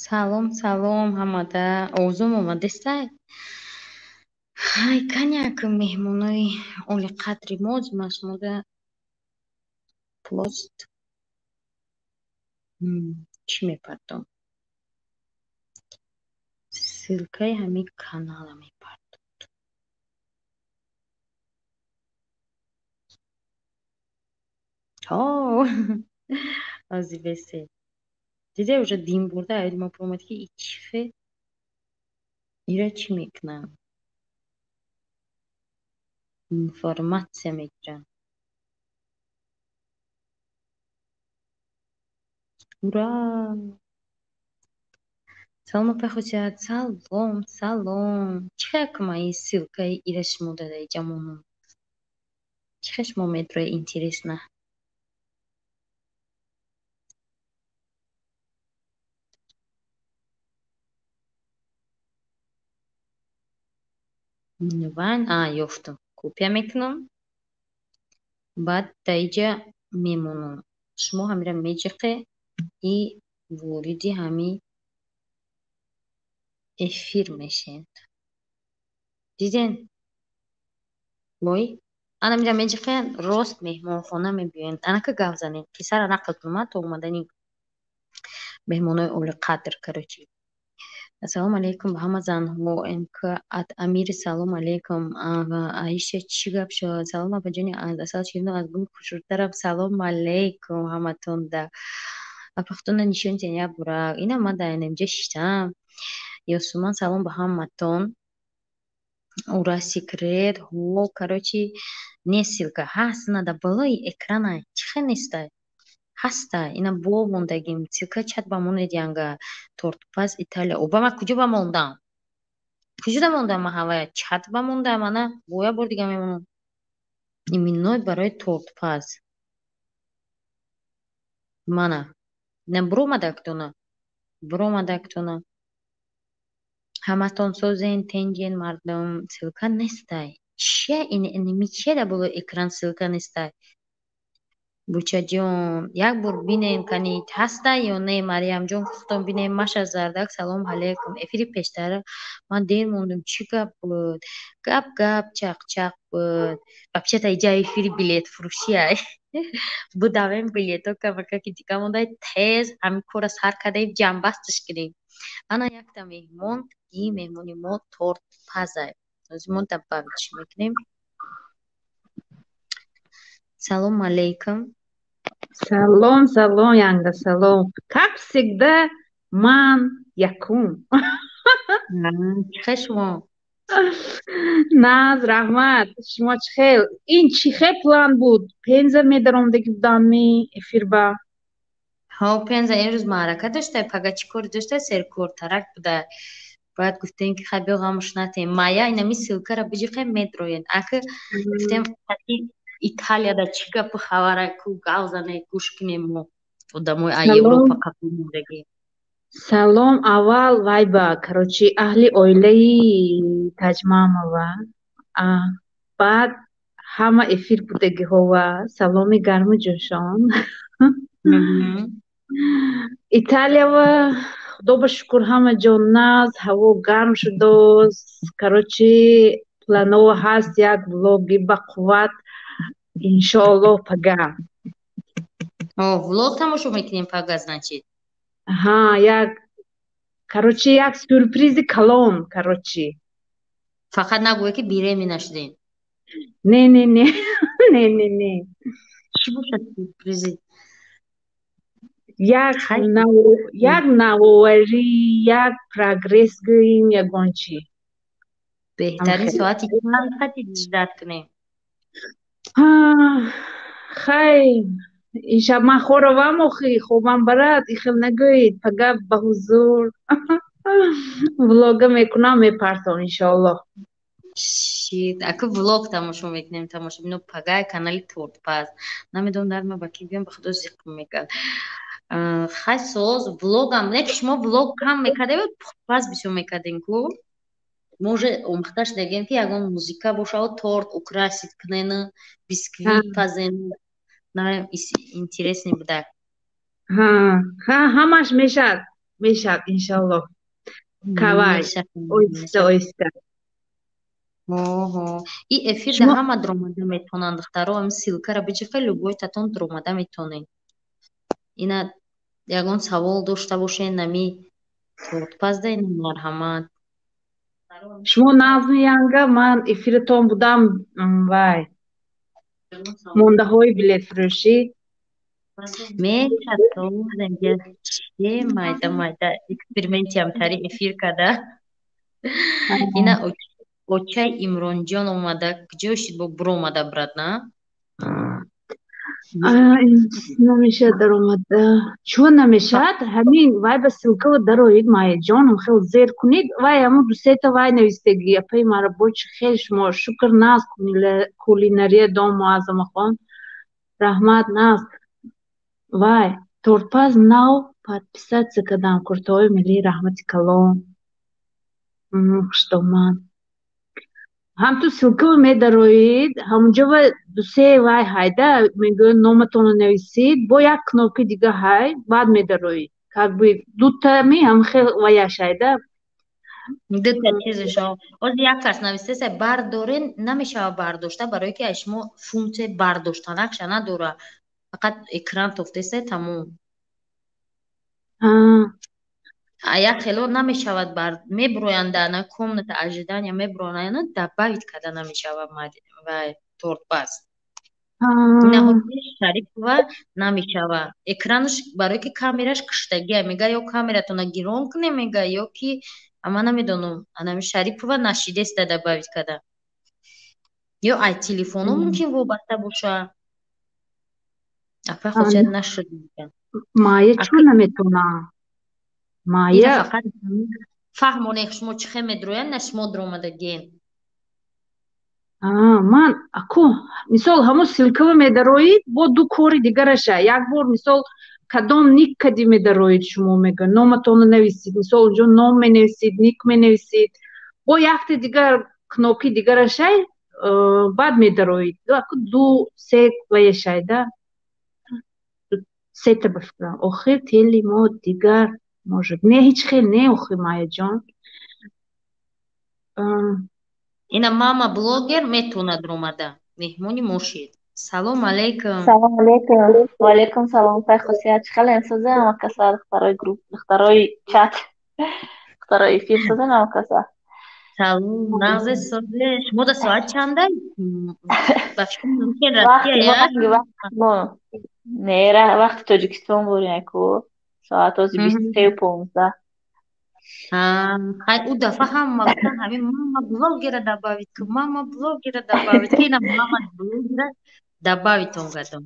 Салом, салом ҳамада. Овозум омадестай? Ҳай, каняк меҳмонои олиқадри мо озимашмода пост чӣ мепартом? Ссылкаи ҳамин канала мепартом. Ҳо, ози бесе. Диде уже дим бурда, аёди мо пуромад, ки и чӣ ира чӣ мекунанд? Информатсия мегиранд. Ура! Салом, апай Хусият. Салом, салом. Чӣ хел кума ин ссылкаи ира шумо дадаи ҷамонон? Чӣ хел шумо медрои, интересно? Ван, а, ёфтам. Копия мекунам. Баъд дар иҷа мемонам. Шумо ҳамира меҷиқе и вориди ҳами эфир мешед. Диден? Ой, ана мира меҷиқен, рост меҳмонхона мебиёен. Анака гап занем. Қиссара нақл кунам то омадани меҳмонои олиқадр, короче. Ассалому алайкум ба ҳама занҳо. МК ат Амири, салом алайкум. Аиша, чӣ гап шуд? Салом, апаҷони аз асал ширину аз гул хушрӯтарам. Салом алайкум ҳаматонда. Апахтона нишон тен як бурак. Ина ман дар инҷа шиштам. Ёсуман, салом ба ҳаматон. Ура, секрет. Ҳо, короче, не, ссылка ҳаст, на дар болои экрана. Чӣ хел нестай? Ҳаста, ина бо мондагим. Ссылка чат ба монед янга. Тортпаз Италия. Оба, ман куҷо ба мондам? Куҷода мондам ман ҳавая? Чат ба мондам, ана бо як бор дига мемонам. Именной барои тортпаз. Мана. На буромадактона. Буромадактона. Ҳаматон созен, тенҷен, мардум. Ссылка нестай. Чия ин инми чия дар болои экран ссылка нестай? Бучаҷон, як бор бинем, кани ҳаста ё не, Марьямҷон, худтон бинем. Маша Зардак, салом алейкум. Эфири пештара ман дер мондум, чӣ гап буд? Гап гап, чақ-чақ буд. Вообще-то иҷа эфири билетфурӯши ай. Будавем билето камакаки дига мондай, тез ҳамин кора сар кардаем, ҷамъбасташ кунем. Ана якта меҳмон, и меҳмони мо тортпазай. Ҳозир мо добавить мекунем. Салом алейкум. Салом, салом, Янга, салом. Как всегда, ман якум. Чӣ хел шумо? Наз, раҳмат. Шумо чӣ хел? Ин чӣ хел план буд? Пенза медаромдаги будамми эфирба? Ҳо, Пенза имрӯз маърака доштай, пага чӣ кор доштай, серкортарак буда. Бояд гуфтем, ки хай биё, ғамуш натем. Майя, инами ссылкара биҷиқем, медроен. Аки гуфтем, Италияда чӣ гапу хабара, ку гав зане, гӯш кунем мо. Одамои а Европа қабул мондагӣ. Салом аввал вайба, короче, аҳли оилаи Таҷмамова. Баъд ҳама эфир будагиҳова саломи гарму ҷӯшон. Италиява, худо ба шукр, ҳама ҷо наз, ҳаво гарм шудост. Короче, планова ҳаст як влоги бақувват, иншоаллоҳ, пага. О, влог тамошо мекунем пага, значит. Ҳа, як, короче, як сюрпризи калон, короче. Фақат нагӯе, ки беременна шудем. Не, не, не, не, не, не. Чӣ бошад сюрпризи? Як навоварӣ, як прогресс гӯем, ягон чӣ. Беҳтарин. Соати чанд қати ждать кунем? Хай, иншаб ман хоравам, охи хобам барад, ихел нагӯед, пага ба ҳузур влога мекунам, мепартом, иншоаллоҳ. Шит, ака, влог тамошо мекунем, тамошобино, пагай канали Тортпаз. Намедонам, дар ма ба ки биём, ба худо, зиқ мекард. Хай, соз, влогам не, ки шумо влог кам мекардем, пухтпаз бисёр мекардем ку. Мо уже омӯхта шудагем, ки ягон музыка бошаву торт украсить кунену бисквит пазену. Интересный будак. Ҳамаш мешавад. Мешавад, иншаллоҳ. Кавай оҳиста оҳиста. Ҳо, и эфир да ҳама дромада метавонанд, духтаро. Ами ссылкара биҷиқе, любой татон дромада метавонед. Ина ягон савол дошта бошед, нами тортпазда, ина марҳамат. Шумо назми, янга ман эфиртон будам, вай мондаҳои билетфурӯшӣ. Мешатонде майда майда экспериментиам тари эфир када. Ина очай Имронҷон омада, куҷо шид, бо буромада, брат, на? Намешавад даромада. Чун намешавад, ҳамин вай ба ссылкао дароед, Майяҷон, хел зер кунед, вай ҳамун дусета вай навистагӣ, апаи мара бочи хел шумо шукр наз кулинария дом Муаззамахон, раҳмат, наз. Вай тортпаз нав подписаться кардам, куртаҳои миллӣ, раҳмати калон, хушдоман. Ҳам ту ссылкао медароед, ҳамунҷо ва дусе вай ҳайда мегӯяд, номатонро нависед, бо як кнопкаи дига ҳай, баъд медароед, как бы дутами ҳам хел ваяш ҳайда. Дута чизашо ҳозир як кас навистеса, бардорен, намешава бардошта, барое ки шумо функсияи бардоштанакша надора, фақат экран тофтеса, тамом. Як хело намешавад, мебуроянд на комната ожидания, мебуроянд, добавить карда намешавад вай тортпаз. Шарипова намешава, экранаш, барое ки камераш киштагия, мега, ё камератона гирон куне, мега, ё ки ама намедонам. Анами Шарипова нашидеста добавить карда, ё ай телефоно мумкин вобаста боша, апай хосият нашуд. Майя чун наметонам, Майя? Фақат фаҳмонех, шумо чӣ хел медроянд, на шумо дромадаген. Ман аку мисол ҳамун ссылкао медароид, бо ду кори дигараша, як бор мисол кадом ник кади медароид, шумо мега, номатонро нависед, мисол унҷо ном менависед, ник менависед, бо якта дигар кнопки дигарашай, баъд медароид. Аку ду се ваяшай да, сета ба фикрам. Охир тели мо дигар может не, ҳеҷ хел не, охир, Майяҷон. Ина мама блогер метавонад омада, меҳмони мо шид. Салом алейкум. Салом алейкум. Ва алейкум салом. Пай хусият, чӣ хелен, созем ама каса, духтарои групп, духтарои чат, духтарои эфир, созем ама каса? Салом, нағзе, созе. Шумо да соат чанда? Ба фикр мумкин Россия. Не, вақти Тоҷикистон бурем ку, соат ози 23:15. Хай, ӯ дафъа ҳама гуфтан, ҳамин мама блогера добавить ку, мама блогера добавить ку, ина мама блогера добавитон кардам.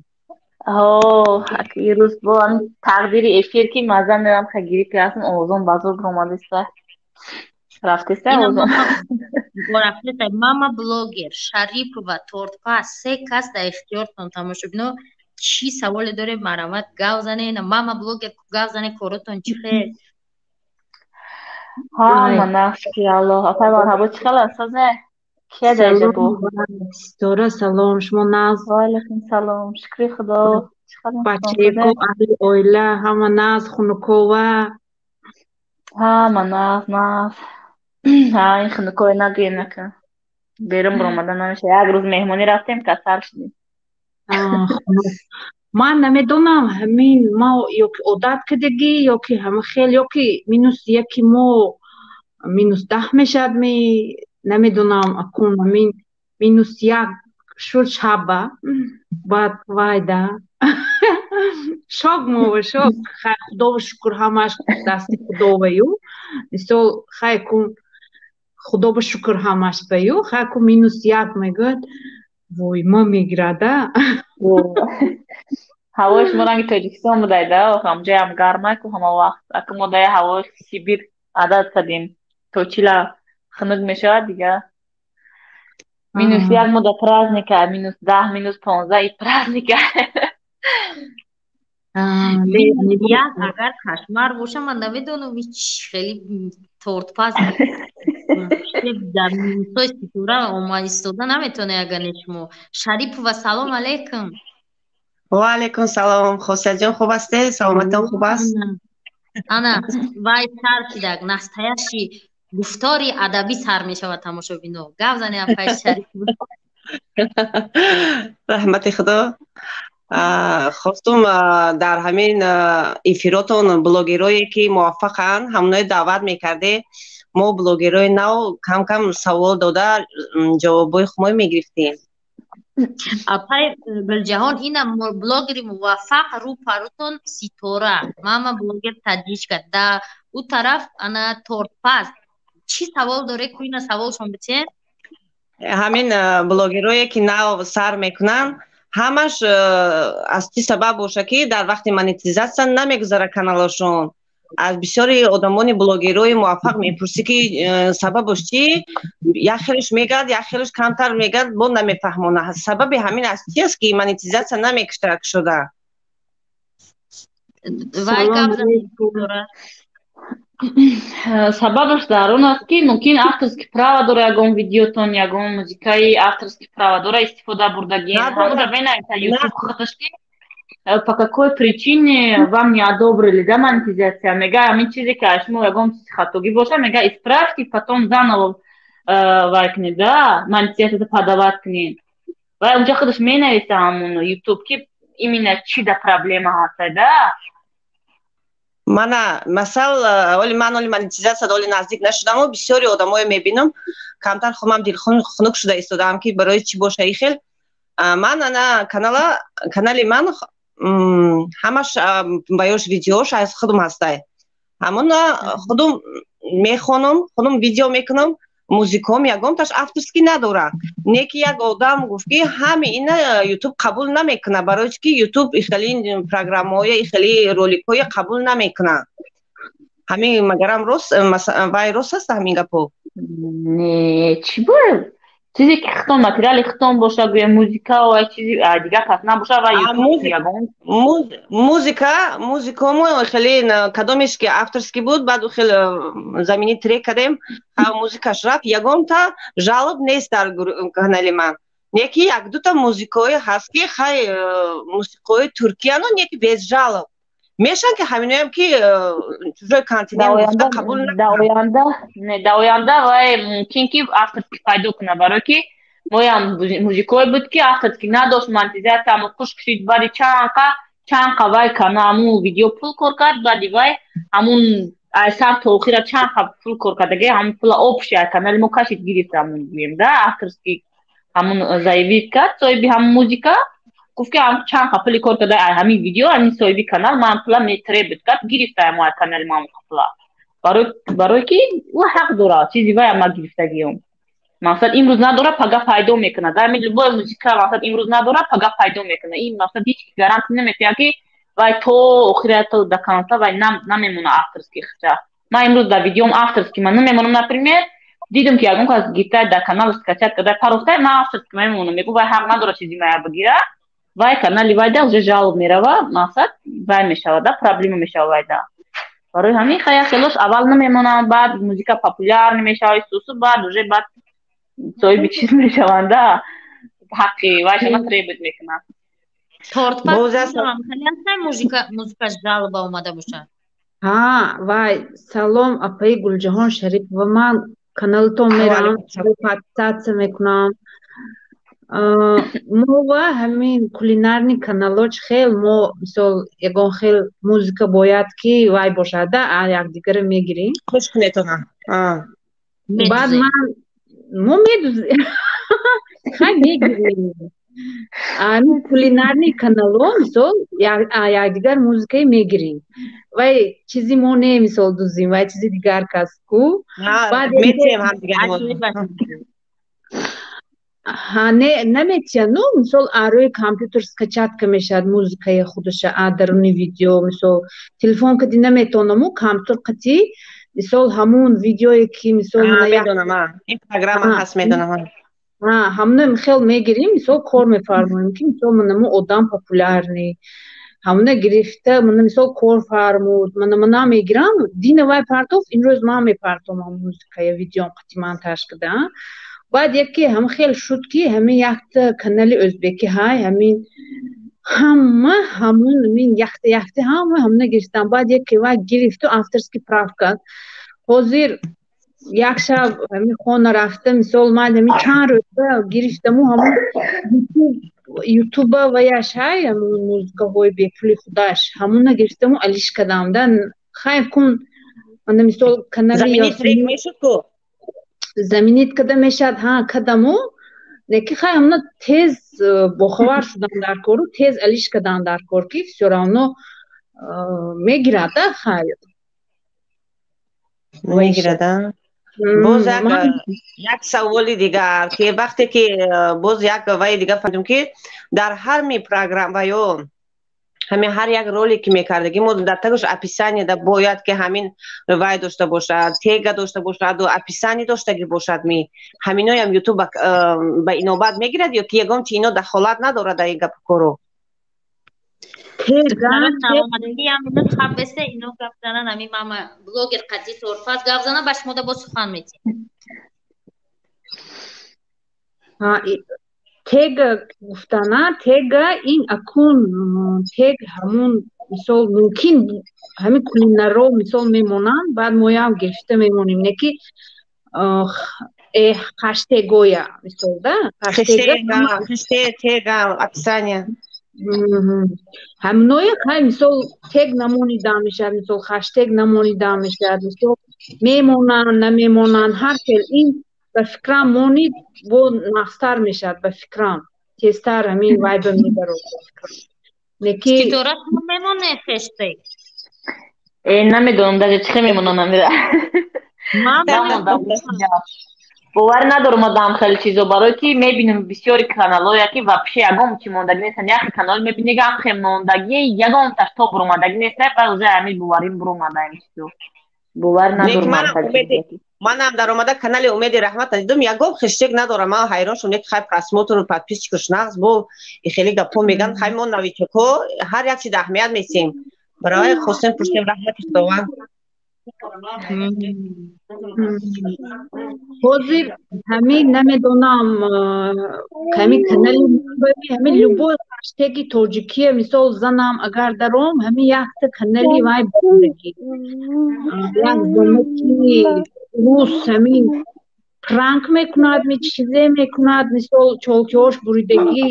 Ҳо, ирӯз бо ҳамин тақдири эфир ки маза мерам, ха гирифти ҳастм, овозон ба зур омадиста, рафтеста овозон. Рафтеста. Мама блогер, Шарипова, тортпаз, се кас дар ихтиёртон, тамошобино, чӣ саволе дорем, марҳамат, гав зане. Ина мама блогер, гав зане, коротон чӣ хел? Ҳама нағз, шукри Аллоҳ. Апай марҳабо, чӣ хел аст, созе? Кия дар бо? Ситора, салом, шумо нағз? Ва алайкум салом, шукри Худо. Бачаеко, аҳли оила ҳама нағз, хунукова? Ҳама нағз, нағз. Ҳа, ин хунукое нагӯем, накун. Берун баромада намеша. Як рӯз меҳмонӣ рафтем, касал шудем. Ман намедонам, ҳамин мо ёки одат кардагӣ, ёки ҳама хел, ёки -1 мо -10 мешавад, ми намедонам. Акун ҳамин -1 шуд шаба, баъд вайда шок мова, шок. Хай, Худоба шукр, ҳамаш дасти Худоваю. Мисол, хай кун, Худоба шукр, ҳамаш баю. Хай кун, -1 мегӯяд, вой, ма мегирада. Ҳавои шумо ранги Тоҷикистон будайда, ҳамҷоям гармаку ҳама вақт. Аку мо дая ҳавои Сибир адад кардем, то чила хунук мешавад дига. -1 мо да праздника, -10, -15 и праздника. -1 агар кошмар боша, ман намедонам, ҳеч хеле тортпаз дар минусҳои ситора омад истода наметавонед, агар не шумо. Шарипова, салом алейкум. Ва алейкум салом, Хосиятҷон, хуб ҳастед? Саломатон хуб аст? Ана вай сар шидак, настоящий гуфтори адабӣ сар мешавад. Тамошобино, гап зане, апай Шариф. Раҳмати Худо. Хостум дар ҳамин эфиротон блогерое ки муваффақанд, ҳамоное даъват мекарде, мо блогерҳои нав кам-кам савол дода, ҷавобҳои хумой мегирифтем. Апай Гулҷаҳон, ина блогери муваффақ рӯ парутон Ситора, мама блогер таджичка, да ӯ тараф ана тортпаз. Чӣ савол доре ку, ина саволшон битен. Ҳамин блогерое ки нав сар мекунанд, ҳамаш аз чӣ сабаб боша, ки дар вақти монетизатсия намегузара каналашон? Аз бисёри одамони блогерҳои муваффақ мепурсӣ, ки сабабаш чӣ, як хелеш мегӯяд, як хелеш камтар мегӯяд, бо намефаҳмона. Сабаби ҳамин аз чи аст, ки монетизатсия намекушода? Вай, гап дора. Сабабаш дар он аст, ки мумкин авторский права дора ягон видеотон, ягон музикаи авторский права дора истифода бурдагиен. Ҳамонро менависа Ютуб худаш, ки по какой причине вам не одобрили, да, монетизация. Мега, ҳамин чизе ки аз шумо ягон чизи хатогӣ боша, мега, исправьте, потом заново вай кунед, да, монетизацияро подавать кунед. Вай унҷа худаш менависа ҳамон Ютуб, ки именно чи да проблема ҳаста, да. Мана, масал, оли ман оли монетизатсия оли наздик нашудаму бисёри одамое мебинам, камтар худмам дилхунук шуда истодаам, ки барои чӣ боша и хел. Ман ана канала, канали ман ҳамаш баёш видеош аз худум ҳастай, ҳамона худум мехонам, худум видео мекунам, музиком ягонташ авторский надора. Не ки як одам гуфт, ки ҳами ина Ютуб қабул намекуна, барои чи ки Ютуб ихели программаҳоя, ихели роликҳоя қабул намекуна. Ҳамин магарам рост, вай рост аст ҳамин гапо? Не, чӣ бояд, чизе ки хитон, материали хитон боша, гӯя музика ва чизи дигар кас набоша ва Музика, музикомо хеле кадомеш ки авторский буд, баъд хеле замини трек кардем, музикаш рафт, ягонта жалоб нест дар канали ман. Не ки як дута музикое ҳаст, ки хай мусиқои туркияно, не ки без жалоб мешан, ки ҳаминоям ки чужой континент гуфта қабул. Дар оянда, не, дар оянда вай мумкин ки авторский пайдо кунад, барое ки моям музикое буд, ки авторский надошт, монетизатсия хуш кушид. Баъди чанд қа вай кана ҳамун видео пул кор кард, баъди вай ҳамун сар то охира чанд қа пул кор кардаги, ҳамун пула общий канали мо кашид, гирифт. Ҳамун гӯем, да, авторский ҳамун заявить кард соҳиби ҳамун музика, гуфт, ки чанд қа пули кор карда ҳамин видео, ҳамин соҳиби канал ман пула метребит кард, гирифта ҳамо канали мо пула, барое ки ӯ ҳақ дорад, чизи вай ма гирифтагиём. Мақсад, имрӯз надора, пага пайдо мекунад. Ҳамин любой музика, мақсад, имрӯз надора, пага пайдо мекунад. Ин мақсад ҳеҷ гарантия наметиҳад, ки вай то охира, то до конца вай намемона авторский хича. Ман имрӯз дар видеом авторский ман намемонам, например, дидам, ки ягон кас гирифта, дар канал скачать карда парохта, ман авторский мемонам, мегӯ, вай ҳақ надорад чизи мая бигира. Вай канали вайда уже жалоб мерава, мақсад, вай мешавад, да, проблема мешавад вайда. Барои ҳамин хая хелош аввал намемонам, баъд музика популяр мешавад, сусу баъд уже баъд соҳиби чиз мешаванд, да, ҳаққи вайшона требовать мекунанд. Музикаш жалоба омада бошад. Ҳа, вай, салом, апаи Гулҷаҳон Шарипова, ман каналатон мерам, подписаться мекунам. Мо ва ҳамин кулинарный каналҳо чӣ хел, мо мисол ягон хел музика бояд ки вай бошад, да, якдигаро мегирем. Хуш кунетона. Баъд ман мо медузем, хай, мегирем. Ҳамин кулинарный каналҳо мисол якдигар музикае мегирем, вай чизи мо не, мисол дузим, вай чизи дигар кас ку. Метиҳем ҳамдигари. Ҳа, не, наметиҳанд, ну мисол рӯи компютер скачать мешавад музикаи худаша даруни видео. Мисол, телефон кади наметавонаму, компютер қатӣ, мисол, ҳамун видеое ки мисол Медонам, ин программа ҳаст, медонам. Ҳамуна хел мегирем, мисол, кор мефармоем, ки мисол манаму одам популярный, ҳамуна гирифта, мана мисол кор фармуд, мана мана мегирам, дина вай партофт, имрӯз ман мепартом ҳамун музикая видеом қати ман таш када. Баъд яке ҳам хел шуд, ки ҳамин якта канали ӯзбекӣ ҳай, ҳамин Ҳама ҳамун мин яхта яхта ҳама ҳамуна гирифтам. Баъд яке вай гирифту авторский прав кард. Ҳозир як шаб ҳамин хона рафта, мисол, ман ҳамин чанд рӯза гирифтаму ҳамун ютуба ваяш ҳай, ҳамун музыкаҳои бепули худаш, ҳамуна гирифтаму алиш кардам да. Хайр кун, ана мисол канали Заменить трек мешуд ку? Заменить када мешад, ҳа, кадаму. Лекин хай ҳамуна тез бохабар шудам дар кору, тез алиш кардам дар кор, ки всё равно мегирад да, хай. Мегирад, а? Боз як саволи дигар, ки вақте ки боз як ваи дигар фаҳмидем, ки дар ҳар программа ва ё ҳамин ҳар як ролик ки мекардагӣ, мо дар тагаш описание да бояд ки ҳамин вай дошта бошад, тега дошта бошаду описание доштагӣ бошад, ми ҳаминоям ютуб ба инобат мегирад ё ки ягон чи ино дахолат надорад дар ин гапу кору? Хабесе ино гап занан, ами мама блогер қади торфаз гап зана, ба шумо да бо сухан метиҳем. Тега гуфтана, тега ин акун тег ҳамун, мисол, мумкин ҳамин кулинаро, мисол, мемонанд, баъд моям гирифта мемонем, не ки хаштегоя, мисол, да. Тега, описание. Ҳаминое хай, мисол, тег намонида мешавад, мисол, хаштег намонида мешавад, мисол, мемонанд, намемонанд, ҳар хел. Ин ба фикрам монид бо нағзтар мешавад, ба фикрам тезтар ҳамин вайба мебарод, ба фикрам. Неки Ситора, мемоне хештег? Намедонам даже чӣ хел мемонанд амира. Бовар надорам одам хеле чизо, барое ки мебинам бисёри каналҳое ки вообще ягон чи мондагӣ нестанд. Яхе канал мебини, ягон хел мондагӣ, ягонташ то буромадагӣ нест, баъд уже ҳамин боварим буромада ин чизо. Бовар надорам. Манам даромада канали Умеди Раҳмата дидум, ягон хештег надорам. Ман ҳайрон шудам, ки хай просмотру подписчикаш нағз, бо хеле гапҳо меган. Хай мо новичокҳо ҳар як чиз аҳамият месем, барои хостем пурсем. Раҳмати Худованд. Ҳозир ҳамин намедонам, ҳамин канали ҳамин любой хаштеги тоҷикия, мисол, занам агар даром, ҳамин якта канали вай будаги, як занаки рус ҳамин пранк мекунад, ми чизе мекунад, мисол, чолкиҳош буридагӣ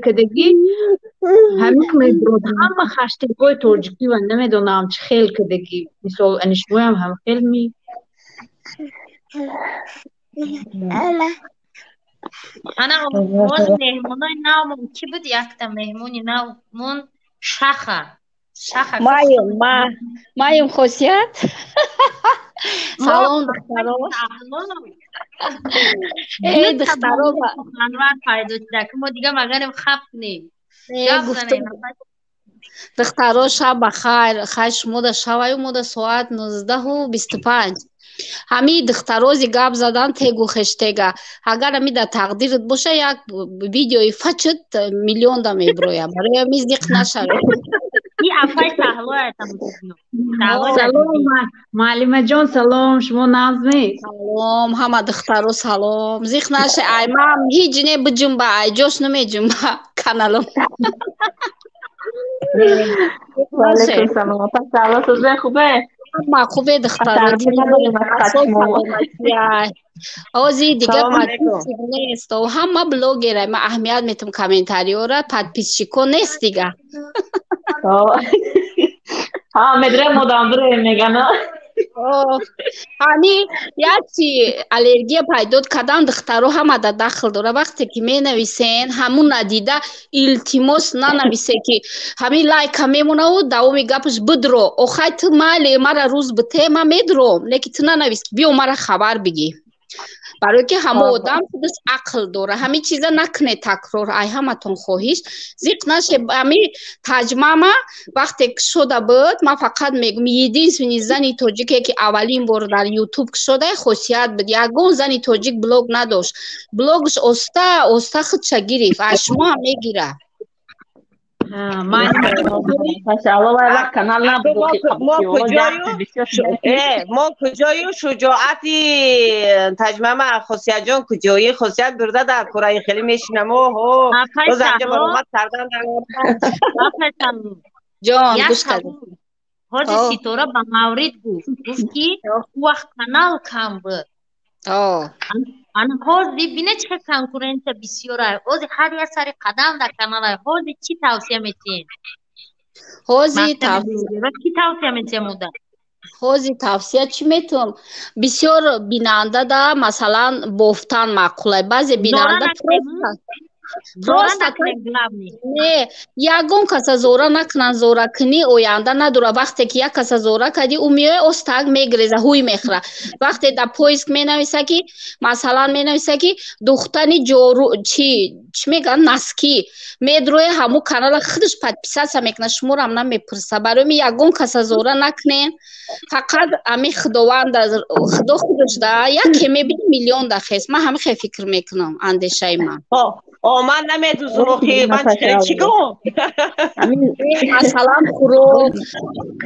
кадагӣ, ҳамин мебурод ҳама хаштегҳои тоҷикӣ ва намедонам чӣ хел кадагӣ, мисол, ани шумоям ҳам хел ми. Ана боз меҳмонои навмон кӣ буд? Якта меҳмони навмон Шаха. Шаха. Маем, маем Хосият. Салом, духтаро. Эй, духтаро. Анвар пайдо шуда, ки мо дига магарем хаб кунем. Духтаро, шаб ба хайр. Хайр, шумода шаваю, мода соат 19:25. Ҳамин духтарози гап задан тегу хештега. Агар ами дар тақдират боша, як видеои фачит миллионда меброя. Барои ами зиқ нашавед. Салом, муаллимаҷон, салом, шумо нағзме? Салом, ҳама духтаро салом. Зиқ наша, ай ман ҳеҷ не биҷумба, ай ҷош намеҷумба каналам. Ваалайкум салом. Апа, салом, сӯзен хубе? Ҳама хубе, духтаро. Ози дига подписчик нест. Ҳама блогера, ман аҳамият метам комментариёра, подписчико нест дига. Ҳа, медрем модам бирем мегана. Ҳами як чи аллергия пайдо кардан духтаро ҳама да дахл дора. Вақте ки менависен, ҳамун надида, илтимос, нанависе ки ҳамин лайка мемонаву давоми гапаш бидро. Охай, ту майли мара рӯз бите, ман медром, лекин ту нанавис ки биё мара хабар бигӣ, барое ки ҳама одам худаш ақл дора. Ҳамин чиза накунед такрор, ай ҳаматон хоҳиш, зиқ наше. Ҳами таҷмама вақте кушода буд, ман фақат мегум, единственный зани тоҷике ки аввалин бор дар ютуб кушода, Хосият буд. Ягон зани тоҷик блог надошт. Блогш оста оста худша гирифт, аз шумо ҳам мегира. Мо куҷою шуҷоати таҷмама Хосиятҷон, куҷои Хосият бурда дар кураи хеле мешинам. Оҳо, анҷа баромад кардан. Ҷон, гӯш кардем. Ҳоҷи Ситора ба маврид гуфт, ки ӯ вақт канал кам буд. Ана ҳозир бине, чӣ хел конкуренция бисёр ай. Ҳозир ҳар як сари қадам дар канал ай. Ҳозир чӣ тавсия метиҳем? Ҳозир чӣ тавсия метиҳем, модар? Ҳозир тавсия чӣ метавонам? Бисёр бинанда да, масалан, бофтан маъқулай. Баъзе бинанда просто не, ягон каса зора накунанд. Зоракунӣ оянда надора. Вақте ки як каса зора кардӣ, ӯ меояд, остак мегиреза, ҳуй мехӯра. Вақте дар поиск менависа ки, масалан, менависа ки духтани ҷору, чи чӣ мегӯянд, носки, медроя, ҳамун канала худаш подписаться мекунад, шуморам намепурса. Барои ми ягон каса зора накунем, фақат ами Худованда, Худо худаш да яке мебини, миллион да хес. Ман ҳамин хел фикр мекунам, андешаи ман. О, ман намедузум, охи ман чӣ гум?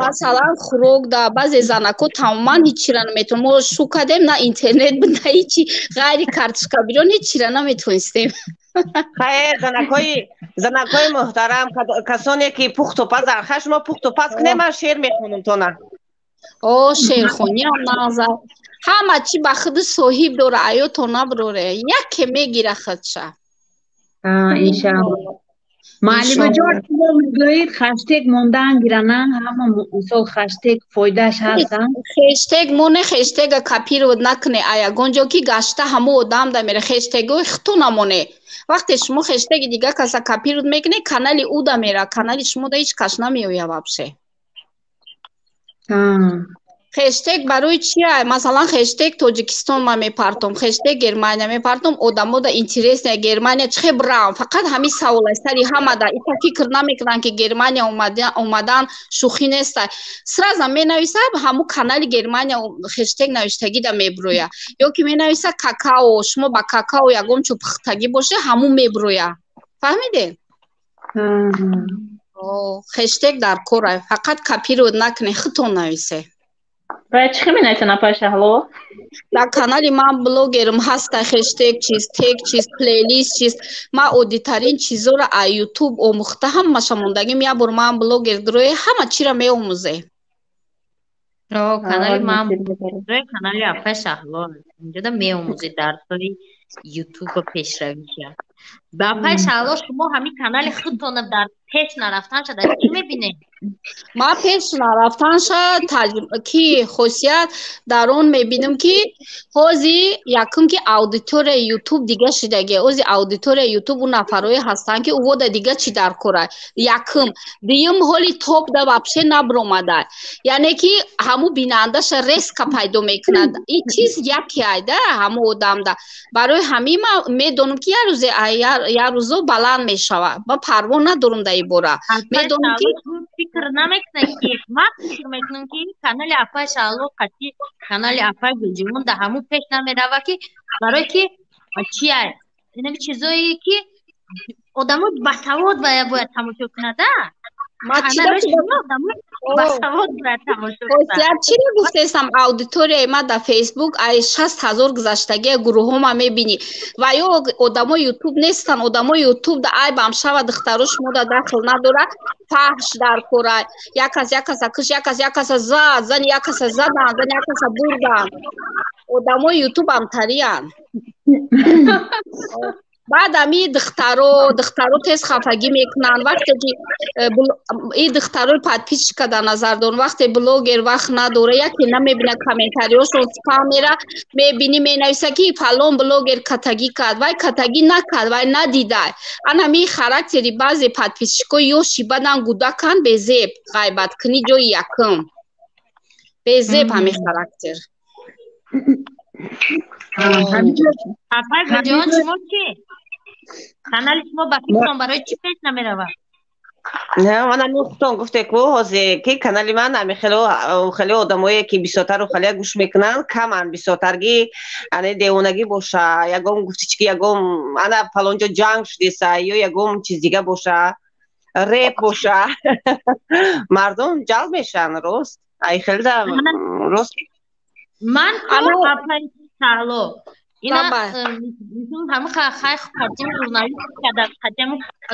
Масалан, хӯрок да баъзе занако тамоман ҳичира наметавон. Мо шу кардем, на интернет буд, на ҳичи, ғайри карточка бирон ҳичира наметавонистем. Хайр, занакҳои муҳтарам, касоне ки пухту пазан, ха, шумо пухту паз кунед, ман шеър мехонам тона. О, шеърхониам нағза. Ҳама чӣ ба худи соҳиб дора, аёто наброре, яке мегира худша. Иншаалло. Маълимаҷон, шумо мегӯед, хештег мондан гирана, ҳама мисол хештег фоидааш ҳаст? Хештег моне, хештега копировать накуне, а ягон ҷо ки гашта, ҳамо одам да мере, хештегои худту намоне. Вақте шумо хештеги дигар каса копировать мекунед, канали ӯ да мера, канали шумо да ҳеҷ кас намеоя вообще. Хештег барои чия? Масалан, хештег Тоҷикистон ман мепартом, хештег Германия мепартом, одамо да интересно, Германия чӣ хел бирам, фақат ҳамин савол сари ҳама да. Ита фикр намекунанд, ки Германия омадан шӯхӣ неста. Сразу менависа, ҳамун канали Германия хештег навиштагӣ да меброя, ё ки менависа какао, шумо ба какао ягон чӯ пухтагӣ боше, ҳамун меброя. Фаҳмидед? Хештег дар кора, фақат копировать накунед, худтон нависе. Баъд чӣ хел менависанд, апай Шаҳло? Дар канали ман блогерам ҳаста, хештег чиз, тег чиз, плейлист чиз. Ман оддитарин чизоро а Ютуб омӯхта, ҳамаша мондагим. Як бор ман блогер дуроя, ҳама чиро меомӯзе. Канали ман, канали апай Шаҳло, инҷода меомӯзе дарсҳои Ютуба, пешравиша. Ба апай Шаҳло, шумо ҳамин канали худтона дар пеш нарафтанша дар чӣ мебинед? Ман пеш нарафтанша ки хосият дар он мебинам, ки ҳозир якум ки аудиторияи Ютуб дига шидаги. Ҳозир аудиторияи Ютуб ӯ нафарое ҳастанд, ки ӯвода дига чӣ дар кора. Якум, дуюм, ҳоли топ да вообще набромада, яъне ки ҳамун бинандаша резко пайдо мекунад. Ин чиз яке айда ҳамун одамда. Барои ҳамин ман медонам, ки як рӯзе, як рӯзо баланд мешавад. Ман парво надорам дар ин бора, медонам ки Фикр намекунед, ки ман фикр мекунам, ки канали апай Шаҳло қатӣ канали апай Гулҷимон да ҳамун пеш намерава, ки барое ки чия, инами чизое ки одамо басавод бояд тамошо кунада. Басавод бояд тамошо. Чиро гуфтестам? Аудиторияи ма дар Фейсбук ай 60 000 гузаштагия, гурӯҳҳома мебинӣ, ва ё одамои Ютуб нестанд. Одамои Ютуб да айбам шава, духтаро, шумо да дахл надорад, фаҳш дар кора, як кас як каса киш, як кас як каса зад, зани як каса задан, зани як каса бурдан. Одамои Ютуб амтариянд. Баъд ами духтаро тез хафагӣ мекунанд, вақте ки и духтарои подписчика дар назар дорам. Вақте блогер вақт надора, яке намебина, комментариёшон спам мера, мебинӣ, менависа ки фалон блогер катагӣ кард, вай катагӣ накард, вай надида. Ан ҳамин характери баъзе подписчикҳо ёши бадан, гудаканд, безеб, ғайбаткунӣ ҷои якум, безеб ҳамин характер. Апай Гулҷон, шумо чӣ? Канали шумо ба фикрам барои чӣ пеш намеравад? Не, ман ҳамин худтон гуфте ку ҳозир, ки канали ман ҳами хеле одамое ки бисёртару хеле гӯш мекунанд, каманд. Бисёртарги ане девонагӣ боша, ягон гуфти чи ки ягон ана фалонҷо ҷанг шудеса ё ягон чиз дига боша. Реп боша, мардум ҷалб мешаванд, рост. Ай хелда рост. Ман Шаҳло ина ҳами хай қатим журналист када, қатим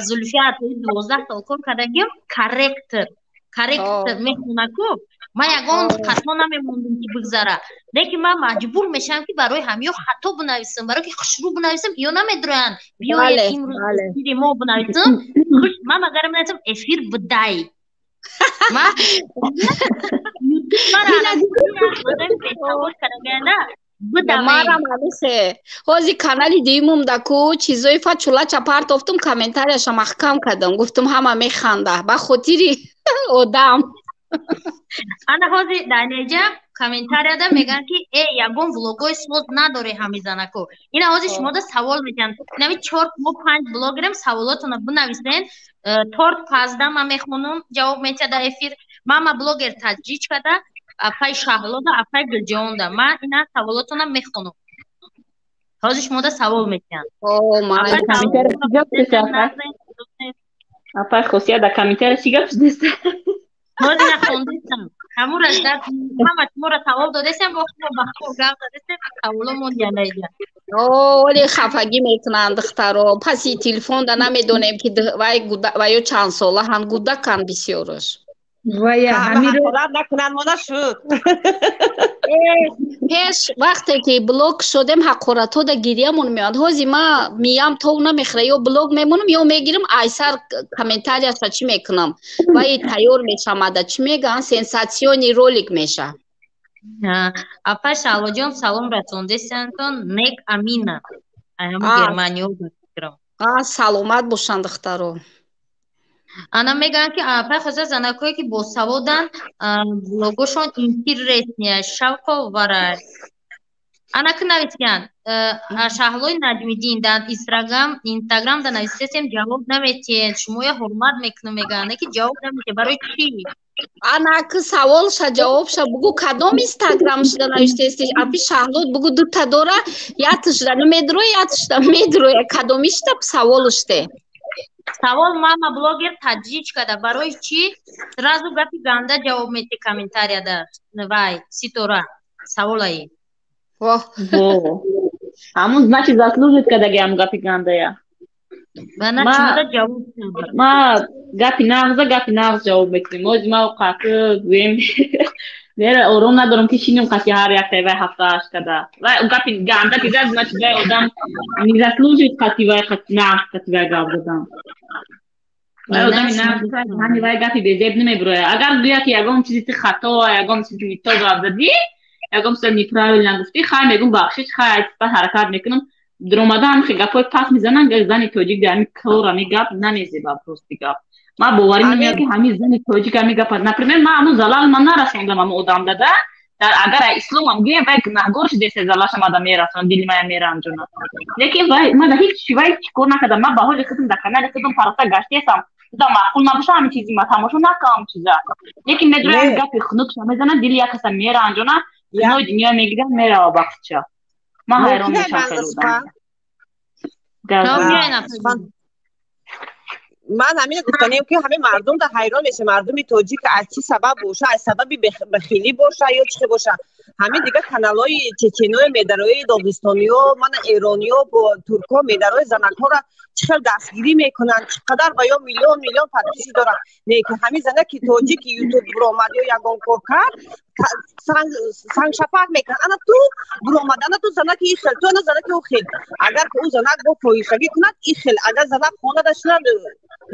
Зулфия Атои 12 сол кор кардагим, корректор мехонаку, ман ягон хато намемондум ки бигзара, лекин ман маҷбур мешавам ки барои ҳамиё хато бинависам, барои ки хушрӯ бинависам, ё намедроянд. Биёед имрӯз эфири мо бинависам, ман агар бинависам эфир бидай, ман марам ҳамисе. Ҳози канали дуюмум даку чизои фачулача партофтум, комментарияша маҳкам кардам, гуфтум ҳама механда ба хотири одам. Ана ҳозир дар неҷа комментарияда мегӯянд ки э, ягон влогои соз надоре ҳами занако. Ина ҳозир шумода савол медиҳанд. Инами чор мо панҷ блогерем, саволотона бинависен. Торт пазда ман мехонум, ҷавоб метиҳад дар эфир. Мама блогер таҷичкада, апай Шаҳлода, апай Гулҷаонда. Ман ина саволотона мехонум. Ҳозир шумода савол метиҳанд. Апай Хосия, дар комментария чӣ гап шудест? Ҳозир нахондестам. Ҳамура ҳама шуморо савол додестем, бо шумо ба хуб гап задестем, саволо мондиям даиҷа. Оли хафагӣ мекунанд духтаро. Паси телефонда намедонем ки вай ваё чанд солаҳанд, гудаканд бисёраш. Вая ҳамиро накунанд, мо нашуд. Пеш вақте ки блок шудем, ҳақоратҳода гирьямон меояд. Ҳозир ма миям тов намехӯра, ё блок мемонам, ё мегирам айсар комментарияша чӣ мекунам, вай тайёр мешамада, чӣ мегӯянд, сенсатсионный ролик меша. Апа Шаҳлоҷон, салом расондесантон Нек Амина ҳамун Германиё. Саломат бошанд духтаро. Ана мегӯянд ки апай Хоза, занакое ки босаводанд, блогошон интересния, шавқовара. Ана ки нависиянд Шаҳлои Наҷмиддин дар Инстаграм да нависесем, ҷавоб наметиҳед, шумоя ҳурмат мекунам, мегӯянд, ки ҷавоб наметиҳед, барои чӣ? Ана ки саволша ҷавобша бугӯ, кадом Инстаграм шуда навиштаести, апи Шаҳлот, бугӯ. Дута дора, ятушда намедроя, ятушда медроя, кадомишта саволуште? Савол мама блогер таҷичкада, барои чӣ сразу гапи ганда ҷавоб метиҳ комментарияда? Вай Ситора саволаи. Ҳамун значит заслужит кадаги ҳам гапи гандая. Ма гапи нағза, гапи нағз ҷавоб мекунем. Ози ма қати гӯем, вера ором надорам ки шинем қати ҳар яктай вай ҳафта ҳашт када. Вай гапи ганда ки зад, значит вай одам не заслужит қати вай қати нағз қати вай гап задан. Вай одами нағз ҳами вай гапи безеб намебурояд. Агар гӯя ки ягон чизи ти хато, ягон чизи не то гап задӣ, ягон чизи неправильно гуфтӣ, хай мегӯм, бахшиш, хай баъд ҳаракат мекунам. Дуромада ҳамихи гапҳои пас мезананд, зани тоҷик дар ҳами кор ҳами гап намезеба, прости гап. Ман боварӣ намеяд ки ҳамин зани тоҷик ҳами гапа, например, ман ҳамун залал ман нарасондам ҳамун одам дада. Дар агар исломам гӯям, вай гунаҳгор шудеса, залалша мада мерасонам, дили мая меранҷонад. Лекин вай мада ҳеҷ вай чӣ кор накардам. Ман ба ҳоли худам дар канали худам пароста гаштесам. Да маъқул набоша ҳамин чизи, ма тамошо накунам чиза. Лекин медонам, гапи хунукша мезанад, дили як каса меранҷонад, ной дунё мегирад, мерава бахча. Ман ҳайрон мешавам хеле одам. Ман ҳамина гуфтанем ки ҳамин мардум да ҳайрон меша, мардуми тоҷик аз чӣ сабаб боша, аз сабаби бахилӣ боша ё чӣ боша, ҳамин дигар каналҳои чеченои медарои, доғистониё, мана эрониё, туркҳо медарои, занакҳоро чӣ хел дастгирӣ мекунанд, чӣ қадар ва ё миллион миллион подписчик доранд. Не ки ҳамин зана ки тоҷики ютуб буромад ё ягон кор кард, сангшапак мекунад: ана ту буромад, ана ту занаки и хел, ту ана занаки ӯ хел. Агар ӯ занак бо фоҳишагӣ кунад, и хел, агар занак хонада шинад,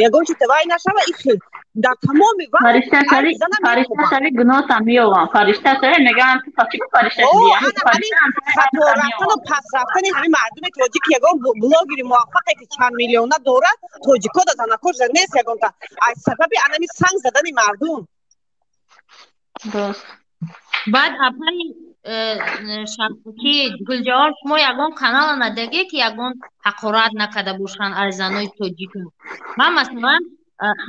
ягон чи вай нашава, и хел дар тамоми вақт. Фаришта шави, гуноҳтам меёвам, фаришта шави, мегӯям, ту чӣ фаришта шудӣ? Ҳамин хато рафтану пас рафтани ҳамин мардуми тоҷик, ягон блогери муваффақе ки чанд миллиона дорад, тоҷико да занакош нест ягонта, аз сабаби анами санг задани мардум. Рост. Баъд апаи ки Гулҷавор, шумо ягон канала надагӣ ки ягон ҳақорат накарда бошанд аз занои тоҷик? Ман масалан,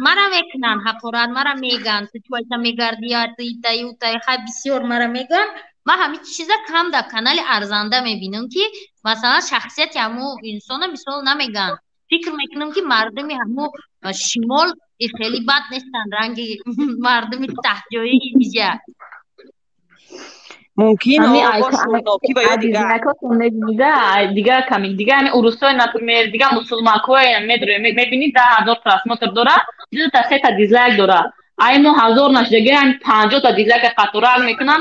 мара мекунанд ҳақорат, мара мегӯянд, ту чуайта мегардӣ, ту итаю тай, хай бисёр мара мегӯянд. Ман ҳамин чиза кам дар канали арзанда мебинам, ки масалан шахсияти ҳамун инсона мисол намегӯянд. Фикр мекунам, ки мардуми ҳамо шимол хеле бад нестанд, ранги мардуми таҳтҷоии иҷа. Мумкин дигар ками дигар урусҳои, например, дигар мусулманкҳое мебинӣ, 10 000 просмотр дора, дута сета дизлайк дора. Ай мо 1000 нашдаги, 50-та дизлайка қаторак мекунам.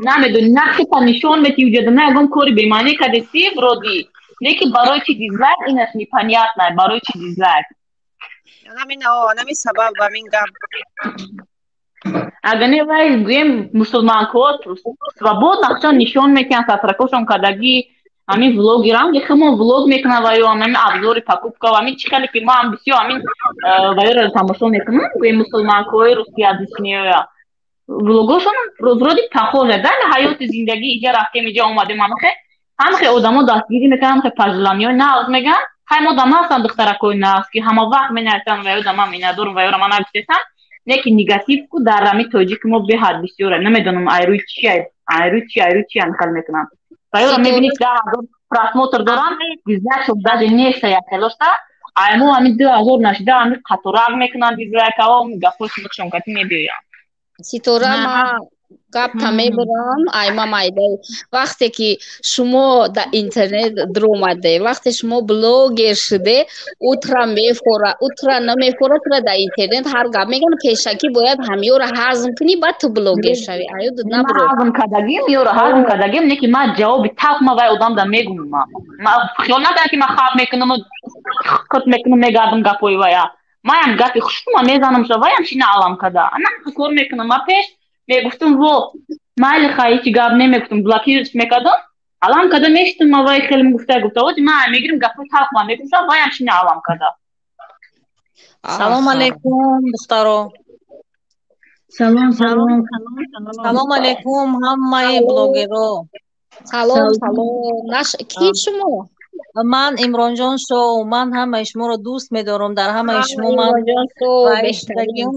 Намедони, на хита нишон мети уҷада, на ягон кори бемаънӣ кадаси вроде, не ки барои чи дизлайк, инаш непонятно, барои чи дизлайк. Ҳамин сабаб, ҳамин гап. Агар не, вай гӯем, мусулманкҳо свободно худшон нишон метиҳанд, сасракошон кардагӣ, ҳамин влоги ранги химон влог мекунанд ва ё ҳамин обзори покупка ва ҳамин чи хеле ки ман бисёр ҳамин ваёро тамошо мекунам, гӯем, мусулманкҳои русскоязычныйоя влогошон вроде похоже да ҳаёти зиндагӣ, иҷа рафтем, иҷа омадем, ҳамахе ҳамахе одамо дастгирӣ мекунанд, ҳамахе пожеланиёи нағз мегӯянд. Хай, мо дам ҳастанд духтаракҳои нағз, ки ҳама вақт менависанд, ва ё да ман миннатдорам, ва ёро ман нагуфтесам, не ки негатив ку дар ҳами тоҷики мо беҳад бисёре. Намедонам, айрӯи чи, айрӯи чи, айрӯи чи ҳамихел мекунанд. Ва ёро мебинӣ, 10 000 просмотр доранд, дизлайкшон даже неста якхелошта. Ай мо ҳамин 2000 нашида, ҳамин қаторак мекунанд дизлайкао, гапҳои сидқшон кати мебиёянд. Ситора, ма гапта мебурам, айма майда. Вақте ки шумо дар интернет дуромаде, вақте шумо блогер шуде, утра мефора, утра намефора, тура дар интернет ҳар гап мегӯянд. Пешакӣ бояд ҳамёра ҳазм кунӣ, баъд ту блогер шавӣ. Аюдут набуро. Ҳазм кардагим, ёро ҳазм кардагим, не ки ман ҷавоби талх ма вай одам да мегӯм. Ма хиёл накардам, ки ман хаб мекунаму кут мекунам, мегардам гапҳои вая. Маям гапи хуштума мезанам, ша ваям шина алам када. Ана кор мекунам. Ма пеш мегуфтум: «Во, майли, хай, ҳечи гап немегуфтум», блокировать мекардам, алам када мештум. Ма вай хеле мегуфта, гуфта, оди ман мегирим, гапҳои талх ман мегуфтам, ваям шина алам када. Салом алейкум, духтаро. Салом, салом. Салом алейкум, ҳамаи блогеро. Салом, салом. Наш ки шумо? Ман Имронҷон Шоу. Ман ҳамаи шуморо дӯст медорам, дар ҳамаи шумо ман.